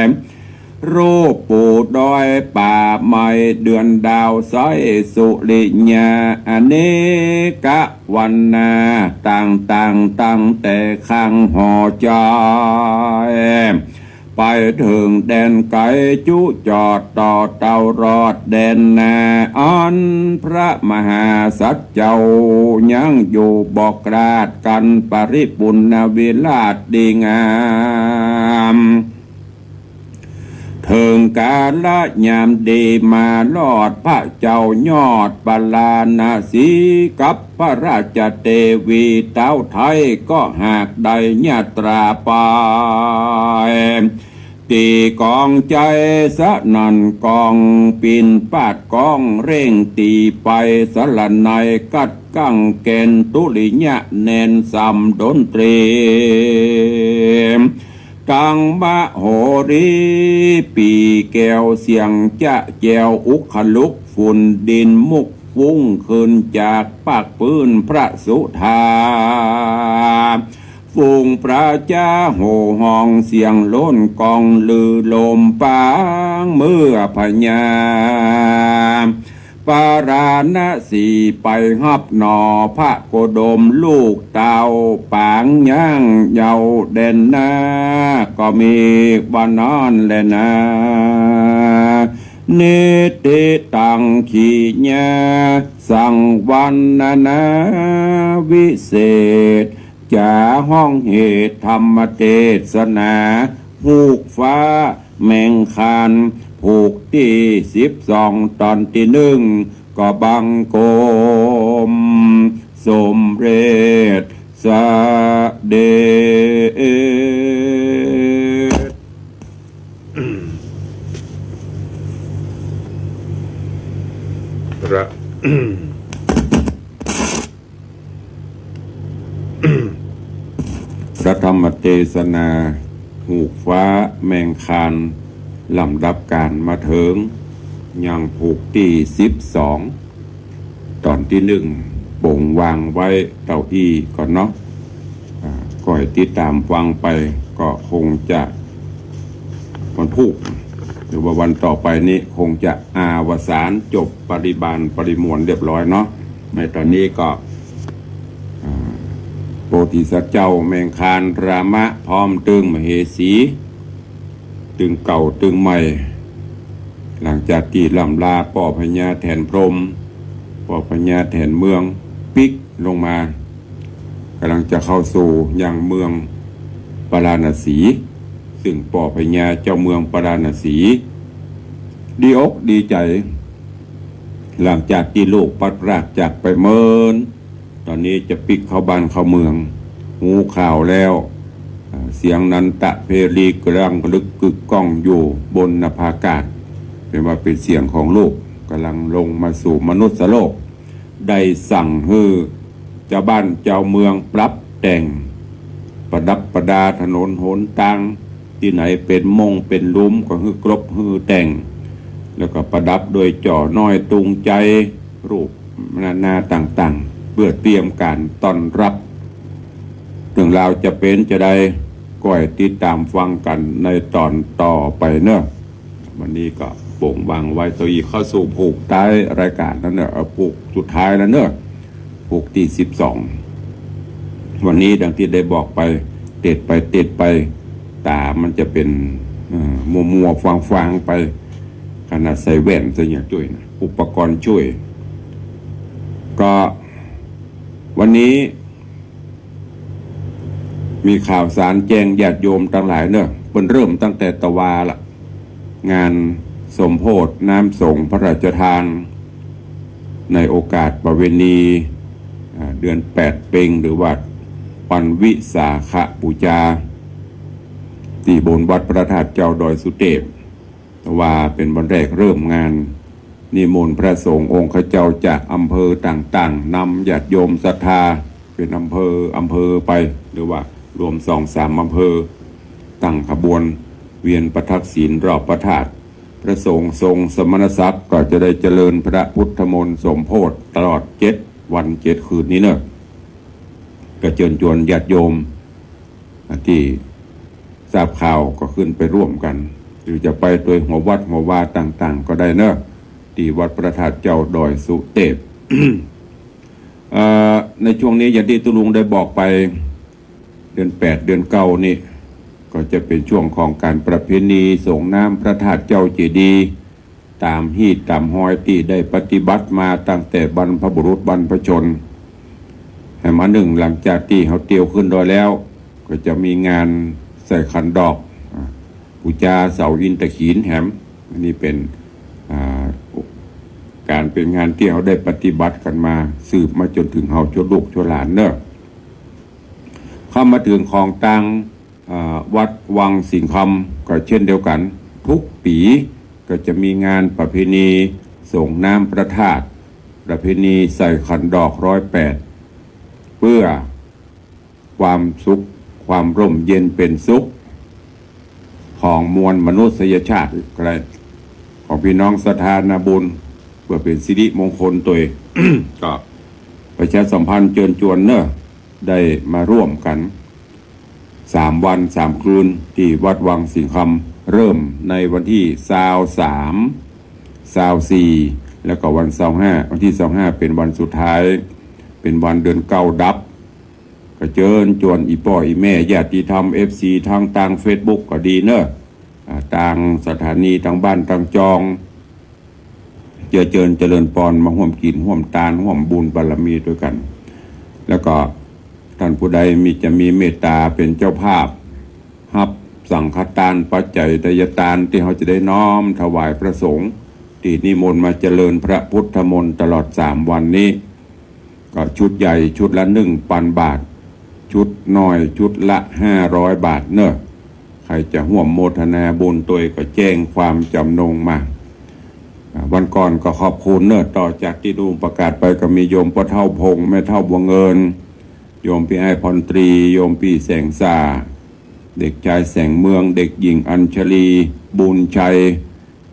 รูปปู่ดอยป่าไม้เดือนดาวใสสุริยา อเนกวรรณาต่างๆ ตั้งแต่ข้างหอใจ๋ ไปเถิงแดนไก๋จุจอดต่อเต้ารอดแดนนา อันพระมหาสัตว์เจ้ายังอยู่บอกราชกั๋นปริปุณณวิราชดีงาม เถิงกาละยามดีมารอดพระเจ้ายอดปาราณสีกับพระราชเตวีเต้าไทยก็หากได้ญาตราไป ตีกลองใจ๋สนั่นก้อง ปิณปาตก้องเร่งตีไป สรรนัยกัดกั้งแก่น ตุริยะแน่นสำดนตรี กังมโหรี ปี่แก้วเสียงจะแจ้ว อุคลุกฝุ่นดินมุกฟุ้งขึ้นจากปากปื้นพระสุธา ฝูงประจาโห่ฮ้องเสียงโล้นก้องลือโลมปาง เมื่อพญาปาราณสีไปฮับหน่อพระโคดมลูกเต้าปางยังเยาว์แดนนา ก็มีบ่านั้นแลนา นิทธิตัง ขีญาสังวรรณนาวิเศษ จ๋าฮ้องเหตุธรรมเทศนา ฮูกฟ้าแมงคาน ผูกตี้สิบสอง ต๋อนตี้นึ่ง ก็บังคมสมเร็จเสด็จ พระ พระธรรมเทศนา ฮูกฟ้าแมงคาน ลำดับก๋านมาเถิง ยังผูกตี้สิบสอง ต๋อนตี้นึ่ง ป๋งวางไว้เต้าอี้ก่อนเนาะ อ่า ก้อยติดต๋ามฟังไป ก็คงจะวันพูก หรือว่าวันต่อไปนี้คงจะอวสานจบปริบานปริมวลเรียบร้อยเนาะ ในต๋อนนี้ก็ อ่า โพธิสัตว์เจ้าแมงคานรามะ พร้อมตึงมเหสี ตึงเก่าตึงใหม่ หลังจากตี้ล่ำลาป้อพญาแถนพรหม ป้อพญาแถนเมือง ปิ๊กลงมา ก๋ำลังจะเข้าสู่ยังเมืองปาราณสี ซึ่งป้อพญาเจ้าเมืองปาราณสี ดีอกดีใจ๋ หลังจากตี้ลูกพลัดพรากจากไปเมิน ต๋อนนี้จะปิ๊กเข้าบ้านเข้าเมือง ฮู้ข่าวแล้ว อ่า เสียงนันตะเพรีกำลังลึกกึกก้องอยู่บนนภาอากาศ เป๋นว่าเป๋นเสียงของลูก กำลังลงมาสู่มนุษย์โลก ได้สั่งหื้อจาวบ้านจาวเมืองปรับแต่ง ประดับประดาถนนหนตาง ตี้ไหนเป๋นม่งเป๋นหลุมก็หื้อกลบหื้อแต่ง แล้วก็ประดับด้วยจ้อน้อยตุงใจ๋ รูปนานาต่างๆ เปื้อเตรียมก๋านต้อนรับ เถิงลาวจะเป๋นจาใด ก้อยติดต๋ามฟังกั๋นในต๋อนต่อไปเนาะ วันนี้ก็โป่งวางไว้เต้าอี้ เข้าสู่ผูกต๊ายรายก๋านแล้วเนาะ เอ่อ ผูกสุดท้ายแล้วเนาะ ผูกตี้สิบสอง วันนี้ดังตี้ได้บอกไป เตดไปเตดไป ต๋ามันจะเป๋น เอ่อ มัวๆ ฟางๆ ไป ขนาดใส่แว่นใส่หยังจ้วยนะ อุปกรณ์จ้วย ก็วันนี้ มีข่าวสารแจ้งญาติโยมตังหลายเนาะ เปิ้นเริ่มตั้งแต่ตะวาละ งานสมโภชน้ำสงฆ์พระราชทาน ในโอกาสประเวณี อ่า เดือนแปดเป็ง หรือว่าวันวิสาขบูชา ตี้บนวัดพระธาตุเจ้าดอยสุเทพ ตะวาเป๋นวันแรกเริ่มงาน นิมนต์พระสงฆ์องค์ข้าเจ้าจากอำเภอต่างๆ นำญาติโยมศรัทธาเป๋นอำเภอ อำเภอไป หรือว่ารวมสองสามอำเภอ ตั้งขบวนเวียนประทักษิณรอบพระธาตุ พระสงฆ์ทรงสมณศักดิ์ก็จะได้เจริญพระพุทธมนต์สมโภชตลอดเจ็ดวันเจ็ดคืนนี้เนาะ ก็เจิญจวนญาติโยม ตี้ทราบข่าวก็ขึ้นไปร่วมกั๋น หรือจะไปตวยหัววัดหัววาต่างๆ ก็ได้เนาะ ตี้วัดพระธาตุเจ้าดอยสุเทพ เอ่อ ในช่วงนี้อย่างตี้ตุ๊ลุงได้บอกไป เดือนแปดเดือนเก้านี่ ก็จะเป๋นช่วงของก๋านประเพณีสรงน้ำพระธาตุเจ้าเจดีย์ ต๋ามฮีตต๋ามฮอยตี้ได้ปฏิบัติมาตั้งแต่บรรพบุรุษบรรพชน แหมอันนึ่ง หลังจากตี้เฮาเตียวขึ้นดอยแล้ว ก็จะมีงานใส่ขันดอก อ่า ปู๋จาเสาอินทขีฬแหม อันนี้เป๋น อ่า ก๋านเป๋นงานตี้เฮาได้ปฏิบัติกั๋นมา สืบมาจ๋นเถิงเฮาชั่วลูกชั่วหลานเนาะ เข้ามาเถิงของตาง อ่า วัดวังสิงห์คำก็เช่นเดียวกั๋น ทุกปี๋ก็จะมีงานประเพณีสรงน้ำพระธาตุ ประเพณีใส่ขันดอกร้อยแปด เปื้อความสุข ความร่มเย็นเป๋นสุข ของมวลมนุษยชาติก็ได้ ของปี้น้องศรัทธานาบุญ เปื้อเป๋นสิริมงคลตวย ก็ประชาสัมพันธ์เจิญจวนเนาะ ได้มาร่วมกั๋น สามวันสามคืน ตี้วัดวังสิงห์คำ เริ่มในวันตี้ซาวสาม ซาวสี่ แล้วก็วันซาวห้า วันตี้ซาวห้าเป๋นวันสุดท้าย เป๋นวันเดือนเก้าดับ ก็เจิญจวนอี่ป้ออี่แม่ญาติธรรม เอฟซี ตางตางเฟซบุ๊กก็ดีเนาะ อ่า ตางสถานี ตางบ้าน ตางจอง เจื้อเจิญเจริญปอนมาฮ่วมกิ๋นฮ่วมตานฮ่วมบุญบารมีตวยกั๋น แล้วก็ต้านผู้ใดมี จะมีเมตต๋าเป๋นเจ้าภาพ ฮับสังฆทานปัจจัยทายทานตี้เฮาจะได้น้อมถวายพระสงฆ์ ตี้นิมนต์มาเจริญพระพุทธมนต์ตลอดสามวันนี้ ก็ชุดใหญ่ชุดละหนึ่งปันบาท ชุดน้อยชุดละห้าร้อยบาทเนาะ ใผจะฮ่วมโมทนาบุญตวยก็แจ้งความจ๋ำนงมา อ่า วันก่อนก็ขอบคุณเนาะ ต่อจากตี้ลุงประกาศไปก็มีโยมป้อเฒ่าพงษ์ แม่เฒ่าบัวเงิน โยมปี้อ้ายพรตรี โยมปี้แสงสา เด็กจายแสงเมือง เด็กหญิงอัญชลี บุญชัย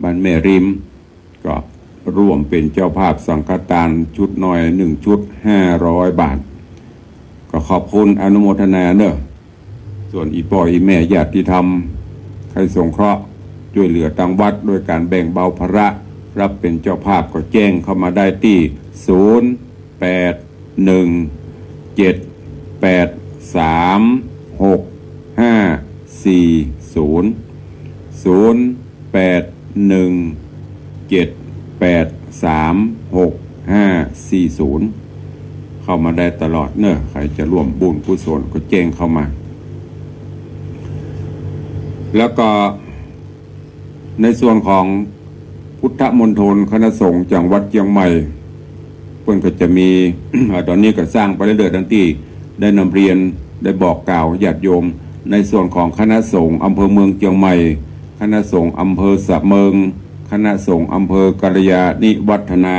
บ้านแม่ริม ก็ร่วมเป๋นเจ้าภาพสังฆทานชุดน้อยหนึ่งชุดห้าร้อยบาท ก็ขอบคุณอนุโมทนาเนาะ ส่วนอี่ป้ออี่แม่ญาติธรรม ใผสงเคราะห์จ้วยเหลือตางวัดด้วยก๋านแบ่งเบาภาระ ฮับเป๋นเจ้าภาพก็แจ้งเข้ามาได้ตี้ ศูนย์แปดหนึ่งเจ็ดแปดสามหกห้าสี่ศูนย์ ศูนย์แปดหนึ่งเจ็ดแปดสามหกห้าสี่ศูนย์ เข้ามาได้ตลอดเนาะ ใผจะร่วมบุญกุศลก็แจ้งเข้ามา แล้วก็ในส่วนของผ พุทธมณฑลคณะสงฆ์จังหวัดเจียงใหม่ เปิ้นก็จะมี ต๋อนนี้ก็สร้างไปเรื่อยๆ ดังตี้ได้นำเรียน ได้บอกกล่าวญาติโยม ในส่วนของคณะสงฆ์อำเภอเมืองเจียงใหม่ คณะสงฆ์อำเภอสะเมิง คณะสงฆ์อำเภอกัลยาณิวัฒนา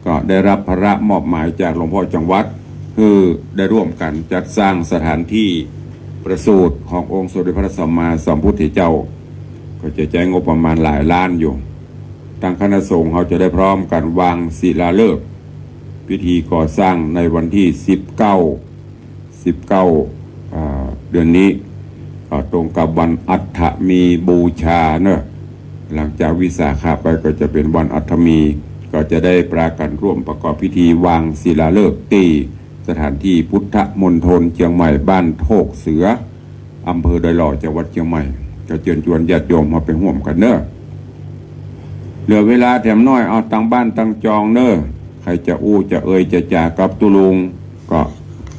ก็ได้รับภาระมอบหมายจากหลวงพ่อจังหวัด คือได้ร่วมกั๋นจัดสร้างสถานตี้ประสูติขององค์สมเด็จพระสัมมาสัมพุทธเจ้า ก็จะใจ๊งบประมาณหลายล้านอยู่ ตางคณะสงฆ์เฮาจะได้พร้อมกั๋นวางศิลาฤกษ์ พิธีก่อสร้างในวันตี้สิบเก้า สิบเก้า อ่า เดือนนี้ อ่า ตรงกับวันอัฐมีบูชาเนาะ หลังจากวิสาขะไปก็จะเป๋นวันอัฐมี ก็จะได้ปากั๋นร่วมประกอบพิธีวางศิลาฤกษ์ตี้สถานตี้พุทธมณฑลเจียงใหม่ บ้านโทกเสือ อำเภอดอยหล่อ จังหวัดเจียงใหม่ ก็เจิญจวนญาติโยมเฮาไปฮ่วมกั๋นเนาะ เหลือเวลาแถมน้อย เอาตางบ้านตางจองเนาะ ใผจะอู้จะเอ่ยจะจ๋ากับตุ๊ลุง ก็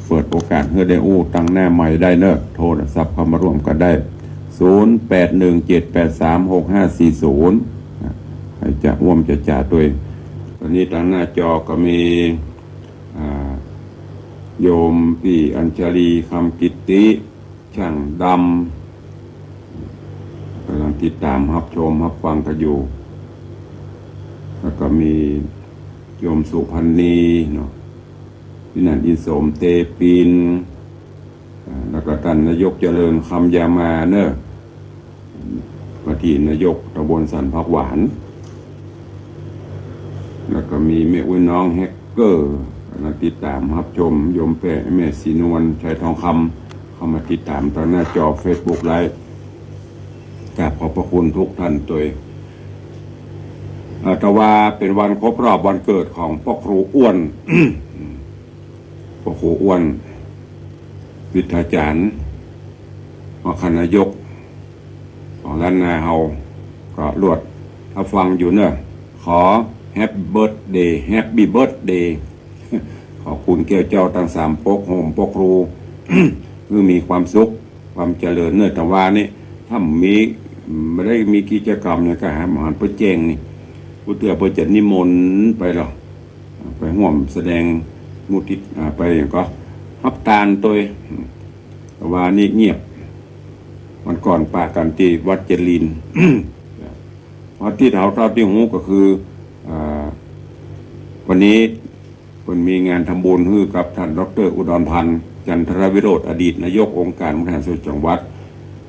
เปิดโอกาสหื้อได้อู้ตางหน้าไมค์ได้เนาะ โทรศัพท์เข้ามาร่วมกั๋นได้ ศูนย์แปดหนึ่งเจ็ดแปดสามหกห้าสี่ศูนย์ ใผจะฮ่วมจะจ๋าตวย ต๋อนนี้ตางหน้าจอก็มี อ่า โยมปี้อัญชลี คำกิตติ ช่างดำ ก่ำลังติดต๋ามฮับชมฮับฟังกั๋นอยู่ แล้วก็มีโยมสุพรรณีเนาะ ปี้นันท์ อินสม เตปิน อ่า แล้วก็ต้านนายกเจริญ คำยามาเนาะ ว่าตี้นายกตำบลสันผักหวาน แล้วก็มีแม่อุ๊ยน้องแฮกเกอร์ ก่ำลังติดต๋ามฮับชม โยมแป้ แม่ศรีนวล ชัยทองคำ เข้ามาติดต๋ามตางหน้าจอเฟซบุ๊กไลฟ์ กราบขอบพระคุณทุกท่านตวย อ่า แต่ว่าเป๋นวันครบรอบวันเกิดของป้อครูอ้วน ป้อครูอ้วน วิทยาจารย์ มครนายก ของล้านนาเฮา ก็ลวด ถ้าฟังอยู่เนาะ ขอ Happy Birthday Happy Birthday ขอบคุณแก้วเจ้าตังสามปก โฮมป้อครู หื้อมีความสุข ความเจริญเนาะ แต่ว่านี่ ถ้ามี บ่ได้มีกิจกรรมหยังก็หาหมอหันเปิ้นแจ้งนี่ ผู้เตื้อเปิ้นจะนิมนต์ไปลอ ไปฮ่วมแสดงมุทิต อ่า ไปหยังก็ ฮับตานตวย แต่ว่านี่เงียบ วันก่อนปะกั๋นตี้วัดเจริญ วันตี้เฮาเต้าตี้ฮู้ก็คือ อ่า วันนี้เปิ้นมีงานทำบุญหื้อกับต้านด็อกเตอร์อุดรพันธ์ จันทรวิโรจน์ อดีตนายกองค์การบริหารส่วนจังหวัด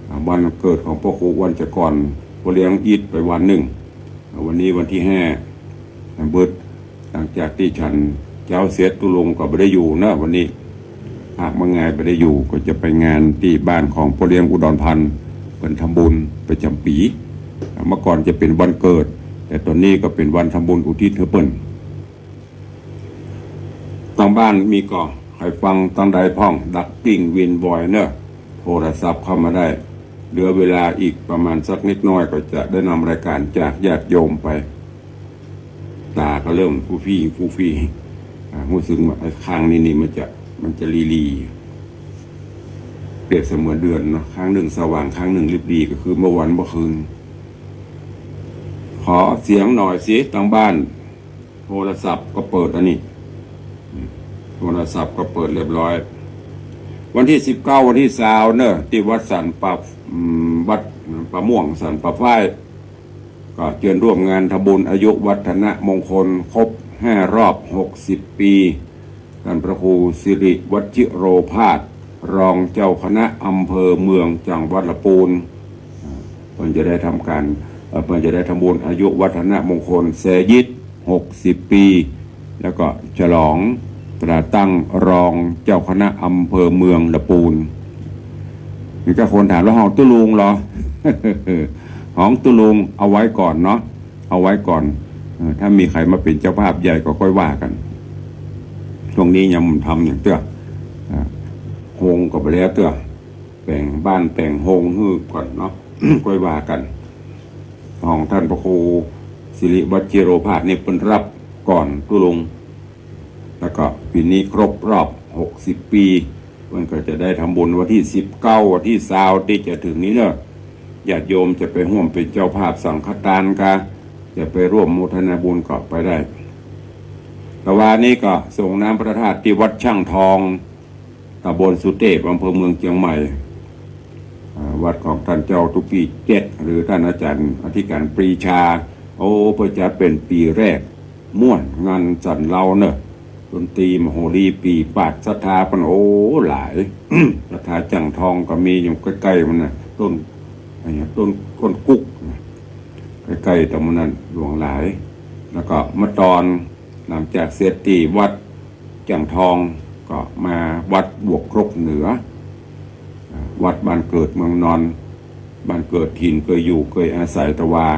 อ่า วันเกิดของป้อครูอ้วนจะก่อนป้อเลี้ยงอิดไปวันนึ่ง อ่า วันนี้วันตี้ห้า วันพุธ หลังจากตี้ฉันเจ๊าเสร็จตุ๊ลุงก็บ่ได้อยู่เนาะ วันนี้ พากมางายบ่ได้อยู่ ก็จะไปงานตี้บ้านของป้อเลี้ยงอุดรพันธ์ เปิ้นทำบุญประจ๋ำปี๋ อ่า เมื่อก่อนจะเป๋นวันเกิด แต่ต๋อนนี้ก็เป๋นวันทำบุญอุทิศหื้อเปิ้น ตางบ้านมีก่อ ใผฟังตางใดพ่อง ดักปิ้งวินวอยเนาะ โทรศัพท์เข้ามาได้ เหลือเวลาอีกประมาณสักนิดน้อยก็จะได้นำรายการจากญาติโยมไป ต๋าก็เริ่มฟู่ฟี้ฟู่ฟี้ อ่า ฮู้สึกว่าไอ้ข้างนี้นี่มันจะ มันจะลีๆ เปรียบเสมือนเดือนเนาะ ข้างนึ่งสว่างข้างนึ่งริบหรี่ ก็คือเมื่อวันเมื่อคืน ขอเสียงหน่อยสิตางบ้าน โทรศัพท์ก็เปิดอันนี้ โทรศัพท์ก็เปิดเรียบร้อย วันตี้สิบเก้า วันตี้ซาวเนาะ ตี้วัดสันป่า อืม วัดป่าม่วงสันป่าฝ้าย ก็เจิญร่วมงานทำบุญอายุวัฒนมงคลครบห้ารอบหกสิบปี๋ ต้านพระครูสิริวัชิโรภาส รองเจ้าคณะอำเภอเมืองจังหวัดละปูน อ่า เปิ้นจะได้ทำก๋าน เอ่อ เปิ้นจะได้ทำบุญอายุวัฒนมงคลแซยิตหกสิบปี๋ แล้วก็ฉลองตราตั้งรองเจ้าคณะอำเภอเมืองละปูน นี่ก็คนถามว่าฮ้องตุ๊ลุงเหรอ ฮ้องตุ๊ลุงเอาไว้ก่อนเนาะ เอาไว้ก่อน เออ ถ้ามีใผมาเป๋นเจ้าภาพใหญ่ก็ค่อยว่ากั๋น ช่วงนี้ยังบ่ทำหยังเตื้อ อ่า โฮงก็บ่แล้วเตื้อ แป๋งบ้านแป๋งโฮงหื้อก่อนเนาะ ค่อยว่ากั๋น ของต้านพระครูสิริวัชิโรภาสนี่เปิ้นรับก่อนตุ๊ลุง แล้วก็ปี๋นี้ครบรอบหกสิบปี๋ เปิ้นก็จะได้ทำบุญวันตี้สิบเก้า วันตี้ซาวตี้จะเถิงนี้เนาะ ญาติโยมจะไปฮ่วมเป๋นเจ้าภาพสังฆทานกา จะไปร่วมโมทนาบุญก็ไปได้ ตะวานี้ก็ส่งน้ำพระธาตุตี้วัดช่างทอง ตำบลสุเตพ อำเภอเมืองเจียงใหม่ อ่า วัดของต้านเจ้าตุ๊ปี้เจ็ด หรือต้านอาจ๋ารย์อธิการปรีชา โอ้ เปิ้นจัดเป๋นปี๋แรก ม่วน งันสันเลาเน่อ ดนตรีมโหรีปี๋ปาด ศรัทธาเปิ้น โอ้ หลาย ศรัทธาช่างทองก็มีอยู่ใก้ๆ มันน่ะ ต้น ไอ้เนี่ย ต้น ต้นกุ๊กน่ะ ใก้ๆ ตรงนั้นหลวงหลาย แล้วก็เมื่อตอน หลังจากเสร็จตี้วัดช่างทอง ก็มาวัดบวกครกเหนือ อ่า วัดบ้านเกิดเมืองนอน บ้านเกิดถิ่นเกยอยู่เกยอาศัยตะวา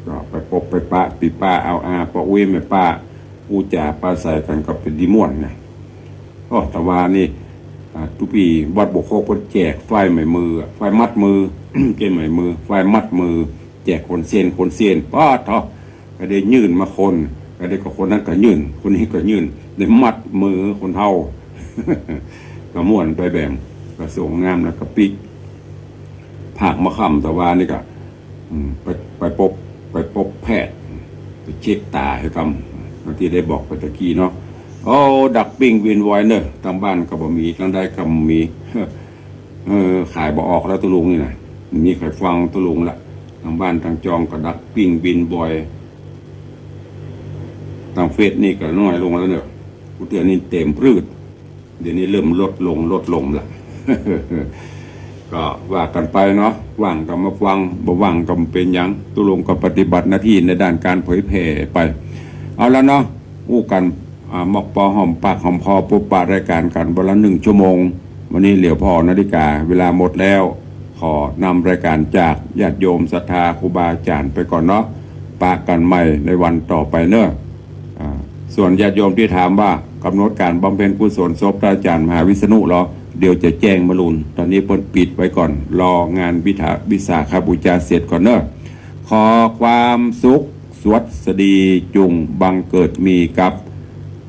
ก็ไปปบไปปะปี้ป้าอาวอา ป้ออุ๊ยแม่ป้า อู้จ๋าปราศรัยกั๋นก็เป๋นดีม่วนนะ โอ้ ตะวานี้ อ่า ตุ๊ปี้วัดบวกครกเปิ้นแจกฝ้ายไหมมืออะ ฝ้ายมัดมือ เจ้าไหมมือ ฝ้ายมัดมือ แจกคนเส้น คนเส้น ป๊าดเถาะ ก็ได้ยื่นมาคน ก็ได้ ก็คนนั้นก็ยื่น คนนี้ก็ยื่น ได้มัดมือคนเฒ่า ก็ม่วนไปแบ่ง ก็ส่งน้ำแล้วก็ปิ๊ก ภาคเมื่อค่ำตะวานี้ก็ อืม ไป ไปปบ ไปปบแพทย์ ไปเช็คต๋าหื้อกำ อย่างตี้ได้บอกไปตะกี้เนาะ โอ้ ดักปิ้งวินวอยเน่อ ตางบ้านก็บ่มี ตางใดก็บ่มี เออ ขายบ่ออกแล้วตุ๊ลุงนี่นะ บ่มีใผฟังตุ๊ลุงละ ตางบ้านตางจองก็ดักปิ้งวินวอย ตางเฟซนี่ก็น้อยลงแล้วเน่อ กูเตือนนี่เต๋มปรื๊ด เดี๋ยวนี้เริ่มลดลง ลดลงละ ก็ว่ากั๋นไปเนาะ ว่างก็มาฟัง บ่ว่างก็บ่เป๋นหยัง ตุ๊ลุงก็ปฏิบัติหน้าตี้ในด้านก๋านเผยแผ่ไป เอาละเนาะ อู้กั๋น อ่า มอกปอหอมปากหอมคอ ปบปะรายก๋านกั๋นวันละนึ่งชั่วโมง วันนี้เหลือผ่อนาฬิกา เวลาหมดแล้ว ขอนำรายก๋านจากญาติโยมศรัทธาครูบาอาจ๋ารย์ไปก่อนเนาะ ปะกั๋นใหม่ในวันต่อไปเน่อ อ่า ส่วนญาติโยมตี้ถามว่ากำหนดก๋านบำเพ็ญกุศลศพต้านอาจ๋ารย์มหาวิษณุเหรอ เดี๋ยวจะแจ้งมะลุน ต๋อนนี้เปิ้นปิดไว้ก่อน รองานวิถา วิสาขบูชาเสร็จก่อนเน่อ ขอความสุข สวัสดีจุ่งบังเกิดมีกับ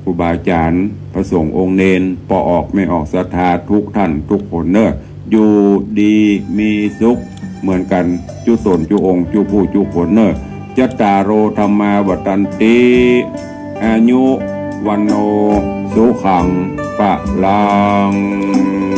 ครูบาอาจ๋ารย์ พระสงฆ์องค์เณร ป้อออกแม่ออกศรัทธากู้ต้านกู้คนเน่อ อยู่ดีมีสุขเหมือนกั๋น กู้ต๋นกู้องค์ กู้ผู้กู้คนเน่อ จัตตาโร ธัมมา วัฑฒันติ อายุ วัณโณ สุขัง พลัง